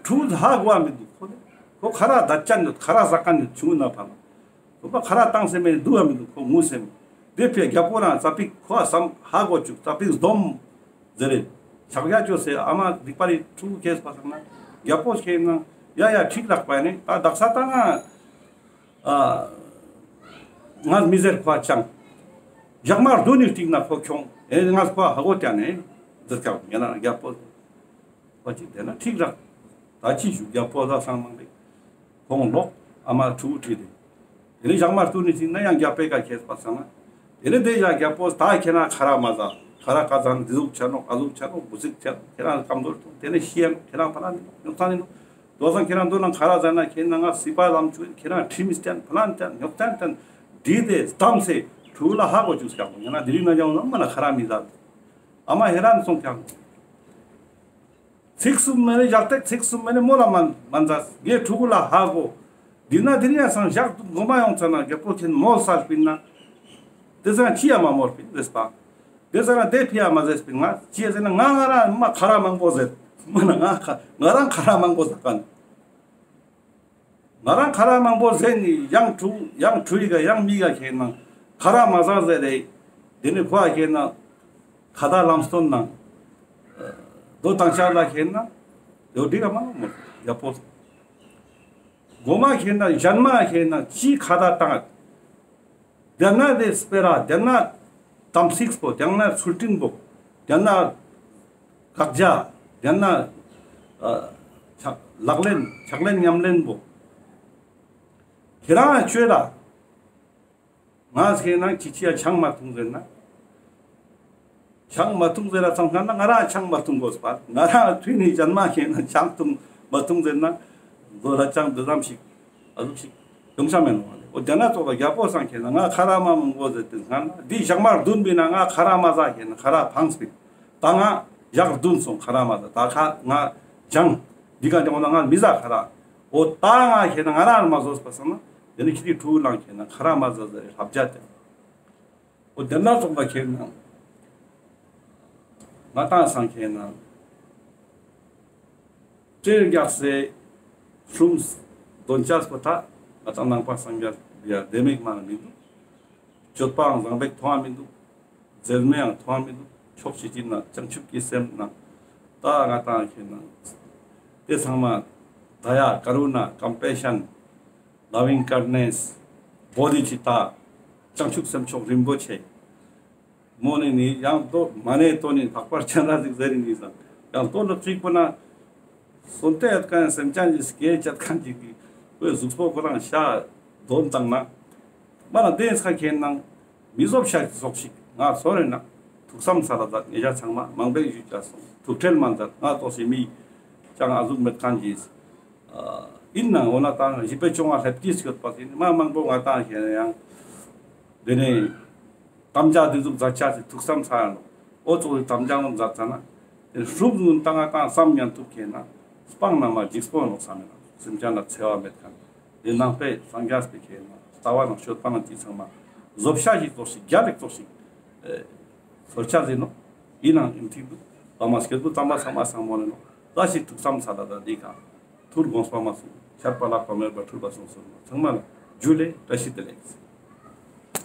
ཕྲུ་གུ་ཧ་གོ་བ་མི་འདུག་ཁོ་ལེ། ཁོ་ཁ་ར་ཟ་ཅན་ཡོད། ཁ་ར་ཟ་མཁན་ཡོད་ཆུང་ན་ཕ་མ། ཁོ་པ་ཁ་ར་བཏང་སེ་མེད་འདུག་བ་མི་འདུག་ཁོ་ངུ་སེ་མེད། དེ་ཕི་རྒྱལ་པོ་རང་ཙ་པིག་ཁོ་བསམ་ཧ་གོ་བཅུག་ཙ་པིག་སྡོམ། ཟེར་རེ། ཕྱག་རྒྱ་ཅོ་སེ་ཨ་མ་སྡིག་པ་རི་ཕྲུ་གུ་སྐྱེས་པ་སང་ན། རྒྱལ་པོ་སྐྱེས་ན་ཡ་ཡ་ཁྲིག་རག་པ་ནི་ད་དག་ས་ད་ང་ཨ་ང་མི་ཟེར་ཁོ་ཅང་། ཞག་མ་བདུན་ནི་སྟིང་ན་ཁོ་ཁྱོང་། ཨེ་ང་ཁོ་ཧ་གོ་ཏེ་ནེ་འདི་སྐབས་ངེ་ན་རྒྱལ་པོ་བ་ཅིག་དེ་ན་ཁྲིག་རག་ད་ཅི་ཞུ། རྒྱལ་པོ་ཟ་སང་མང་པོ་ཁོང་ལོག་ཨ་མ་ཕྲུ་གུ་ཁྲིད་དེ། དེ་ནེ་ཞག་མ་བདུན་ནི་སྟིང་ན་ཡང་རྒྱལ་པོའི་ཀ་ཁྱེར་པ་སང་ན། དེ་ནེ་དེ་ཡང་རྒྱལ་པོ་ད་ཁྱེད་རང་ཁ་ར་མ་ཟ། ཁ་ར་ཀ་ཟ་ན་འདི་ཟུག་ཆ་ནོག་ཨ་ཟུག་ཆ་ནོག་མུ་ཟིག་ཆ་ནོག་ཁྱེད་རང་ཀམ་ཟོར་ཐོང་། དེ་ནེ་ཤི་ཡ་ནོག་ཁྱེད་རང་ཕ་ལ་ནི་ནོག་ཉོག་ཚ་ནི་ནོག་དོ་སང་ཁྱེད་རང་དོ་ནང་ཁ་ར་ཟ་ན་ཁྱེད་ན་ང་སི་པ་ལམ་ཆུ་ཁྱེད་རང་ཁྲིམས་བསྟན་ཕ་ལ་ནི་བསྟན་ཉོག་བསྟན་བསྟན་འདི་དེ་གཏམ་སེ་ཕྲུ་གུ་ལ་ཧ་གོ་བཅུག་སྐྱག་ངེ་ན་དེ་རིང་ན་ཡང་ན་མ་ན་ཁ་ར་མི་ཟ། ཨ་མ་ཧེ་རན་སོང་ཀྱང་། ཚིག་གསུམ་མེ་ནེ་ཞག་ཏེ་ཚིག་གསུམ་མེ་ནེ་མོ་ལ་མན་མན་ཛ་ངའི་ཕྲུ་གུ་ལ་ཧ་གོ། འདི་ན་འདི་ཡ་སང་ཞག་ཏུ་གོ་མ་ཡོང་ཚ་ན་རྒྱལ་པོ་ཁྱེད་མོལ་སལ་པིན་ན། དེ་ཟ་ན་ཅི་ཡ་མ་མོལ་པིན་རེས་པ། དེ་ཟ་ན་དེ་ཕི་ཡ་མ་ཟེར་པིན་ང་ཅི་ཡ་ཟེར་ན་ང་ང་རང་མ་ཁ་ར་མང་པོ་ཟེར། མ་ན་ང་ཁ་ང་རང་ཁ་ར་མང་པོ་ཟ་ཁན། ང་རང་ཁ་ར་མང་པོ་ཟེར་ནི་ཡང་ཕྲུ་ཡང་ཕྲུ་ཡི་ག་ཡང་མི་ག་ཁྱེད་ན་ཁ་ར་མ་ཟ་ཟེར་རེ། དེ་ནི་ཁོ་ཨ་ཁྱེད་ན་ཁ་ད་ལམ་སྟོན་ནང་དོ་དང་ཆ་ལ་ཁྱེད་ན་དོ་འདི་ག་མ་མོ་ཡ་པོ། གོ་མ་ཁྱེད་ན་ཞན་མ་ཁྱེད་ན་ཅི་ཁ་ད་བཏང་། དེ་ན་དེ་སྤེ་ར་དེ་ན་དམ་ཚིག་པོ་དེ་ན་ཚུལ་ཁྲིམས་པོ་དེ་ན་དགག་བྱ་དེ་ན་ཨ་ཕྱག་ལག་ལེན་ཕྱག་ལེན་ཉམས་ལེན་པོ་ཁྱེད་རང་ཆོས་ལ་ང་ཟེར་ན་ཅི་ཅི་ཡ་ཆང་མ་འཐུང་ཟེར་ན། ཆང་མ་འཐུང་ཟེར་ར་ཚང་ཁ་ན་ང་རང་ཆང་མ་འཐུང་དགོས་པ། ང་རང་དུས་ནི་ཅན་མ་ཁྱེད་ན་ཆང་འཐུང་མ་འཐུང་ཟེར་ན། མགོ་ལ་ཆང་འདི་ཙམ་ཞིག་ཨ་ཟུག་ཞིག་ཡོང་ཆ་མེད་ནོ་བ་ལེ། འོ་དེ་ན་ཙོགས་ལ་རྒྱལ་པོ་སང་ཁྱེད་ན་ང་ཁ་ར་མ་མང་པོ་ཟེར་ཏེ་སྔ་ན་འདི་ཞག་མ་བདུན་པའི་ན་ང་ཁ་ར་མ་ཟ་ཁྱེད་ན་ཁ་ར་ཕངས་པའི་ད་ང་ཞག་བདུན་སོང་ཁ་ར་མ་ཟ། ད་ཁ་ང་ཅང་འདི་ག་ཅང་ང་མི་ཟ་ཁ་ར། འོ་ད་ང་ཁྱེད་ན་ང་རང་མ་ཟོས་པ་སང་ན་དེ་ནི་ཁྱེད་ཀྱི་ཕྲུ་གུ་ལང་ཁྱེད་ན་ཁ་ར་མ་ཟ་ཟེར་རེ་ལབ་བྱ་དེ། འོ་དེ་ན་ཙོགས་ལ་ཁྱེད་ན་ང་ཏང་སང་ཁྱེད་ན་སྤྲེལ་རྒྱགས་སེ་ཤུམ་དོན་ཆས་པོ་ད་ང་ཏང་ནང་པ་སངས་རྒྱས་ཡ་ལྡེ་མིག་མ་མི་འདུག་སྤྱོད་པའང་བཟང་པོ་མཐོང་བ་མི་འདུག་མཛེས་མའང་མཐོང་བ་མི་འདུག་ཕྱོགས་གཅིག་གི་ན་བྱང་ཆུབ་ཀྱི་སེམས་ན་ད་ང་ཏང་ཁྱེད་ན་དེ་ཚང་མ་དཱ་ཡ་ཀ་རུ་ན་ཀམ་པེ་ཤན་ལ་བིང་ཀར་ནེས་བོ་དྷི་ཙིཏྟ་བྱང་ཆུབ་སེམས་མཆོག་རིན་པོ་ཆེ། མོ་ནི་ནི་ཡང་ཏོ་མ་ནེ་ཏོ་ནི་ལྷག་པར་ཅན་ར་ཟིག་ཟེར་ནི་སང་ཡང་ཏོ་ལོ་ཚིག་པོ་ན་སོན་ཏེ་ཡོད་ཁན་སེམས་ཅན་གྱི་སྐད་ཅད་ཁན་ཅིག་གི་ཁོའི་གཟུགས་པོ་ཁོ་རང་ཤ་དོན་བཏང་ན་མ་ན་དེ་ཚ་ཁྱེད་ནང་མི་བཟོ་ཤ་ཙོགས་ཤིག་ང་སོ་རེ་ན་ཐུགས་བསམ་ས་ལ་ད་ངེད་ཅག་ཚང་མ་མང་པོ་ཞུ་ཅག་སོང་ཐུགས་ཁྲལ་མ་མཛད། ང་ཏོ་སེ་མི་ཅང་ཨ་ཟུག་མེད་ཁན་གྱི་ཨ་ཡིན་ནའང་འོ་ན་ཏང་ཞི་པའི་ཅོང་ང་ལྷེབ་ཀྱིས་ཡོད་པ་ཟིན་མ་མང་པོ་ང་ཏང་ཞེ་ན་ཡང་དེ་ནས་དམ་བཅའ་དེ་ཟུག་མཛད་ཆ་ཞིག་ཐུགས་བསམ་ཚ་ཡང་ནོ། འོ་ཙོགས་སི་དམ་བཅའ་ངོ་མཛད་ཚ་ན་དེ་ནས་སྲུབ་ངུན་ཏང་ང་ཏང་བསམ་ཉན་ཐུབ་ཁེ་ན་སྤང་ན་མ་འཇིགས་པོ་ནོག་བསམ་ཡིན་ན་སེམས་ཅན་ལ་འཚེ་བ་མེད་ཁན་དེ་ནང་པའི་སངས་རྒྱས་པའི་ཁེ་ན་ལྟ་བ་ནང་སྤྱོད་པ་ནང་དེ་ཚང་མ་བཟོ་བྱ་ཞིག་ཙོགས་ཤིག་རྒྱ་ལེགས་ཙོགས་ཤིག་ཨེ་ཚོར་ཆ་ཟིན་ནོ། ཡིན་ནའང་ཨིན་ཐིག་འདུག་པ་མ་སྐྱེས་བུ་དམ་པ་ཚང་མ་ཚང་མོ་ནི་ནོ། ད་ཞིག་ཐུགས་བསམ་ཚ་ལ་ད་འདི་ག་ཐུར་དགོངས་པ་མ་སོང་ཆར་པ་ལག་པ་མེད་པ་འཁྲུལ་པ་སོང་སོང་ནོ། ཚང་མ་ལ་ཇུ་ལེ་བཀྲ་ཤིས་བདེ་ལེགས།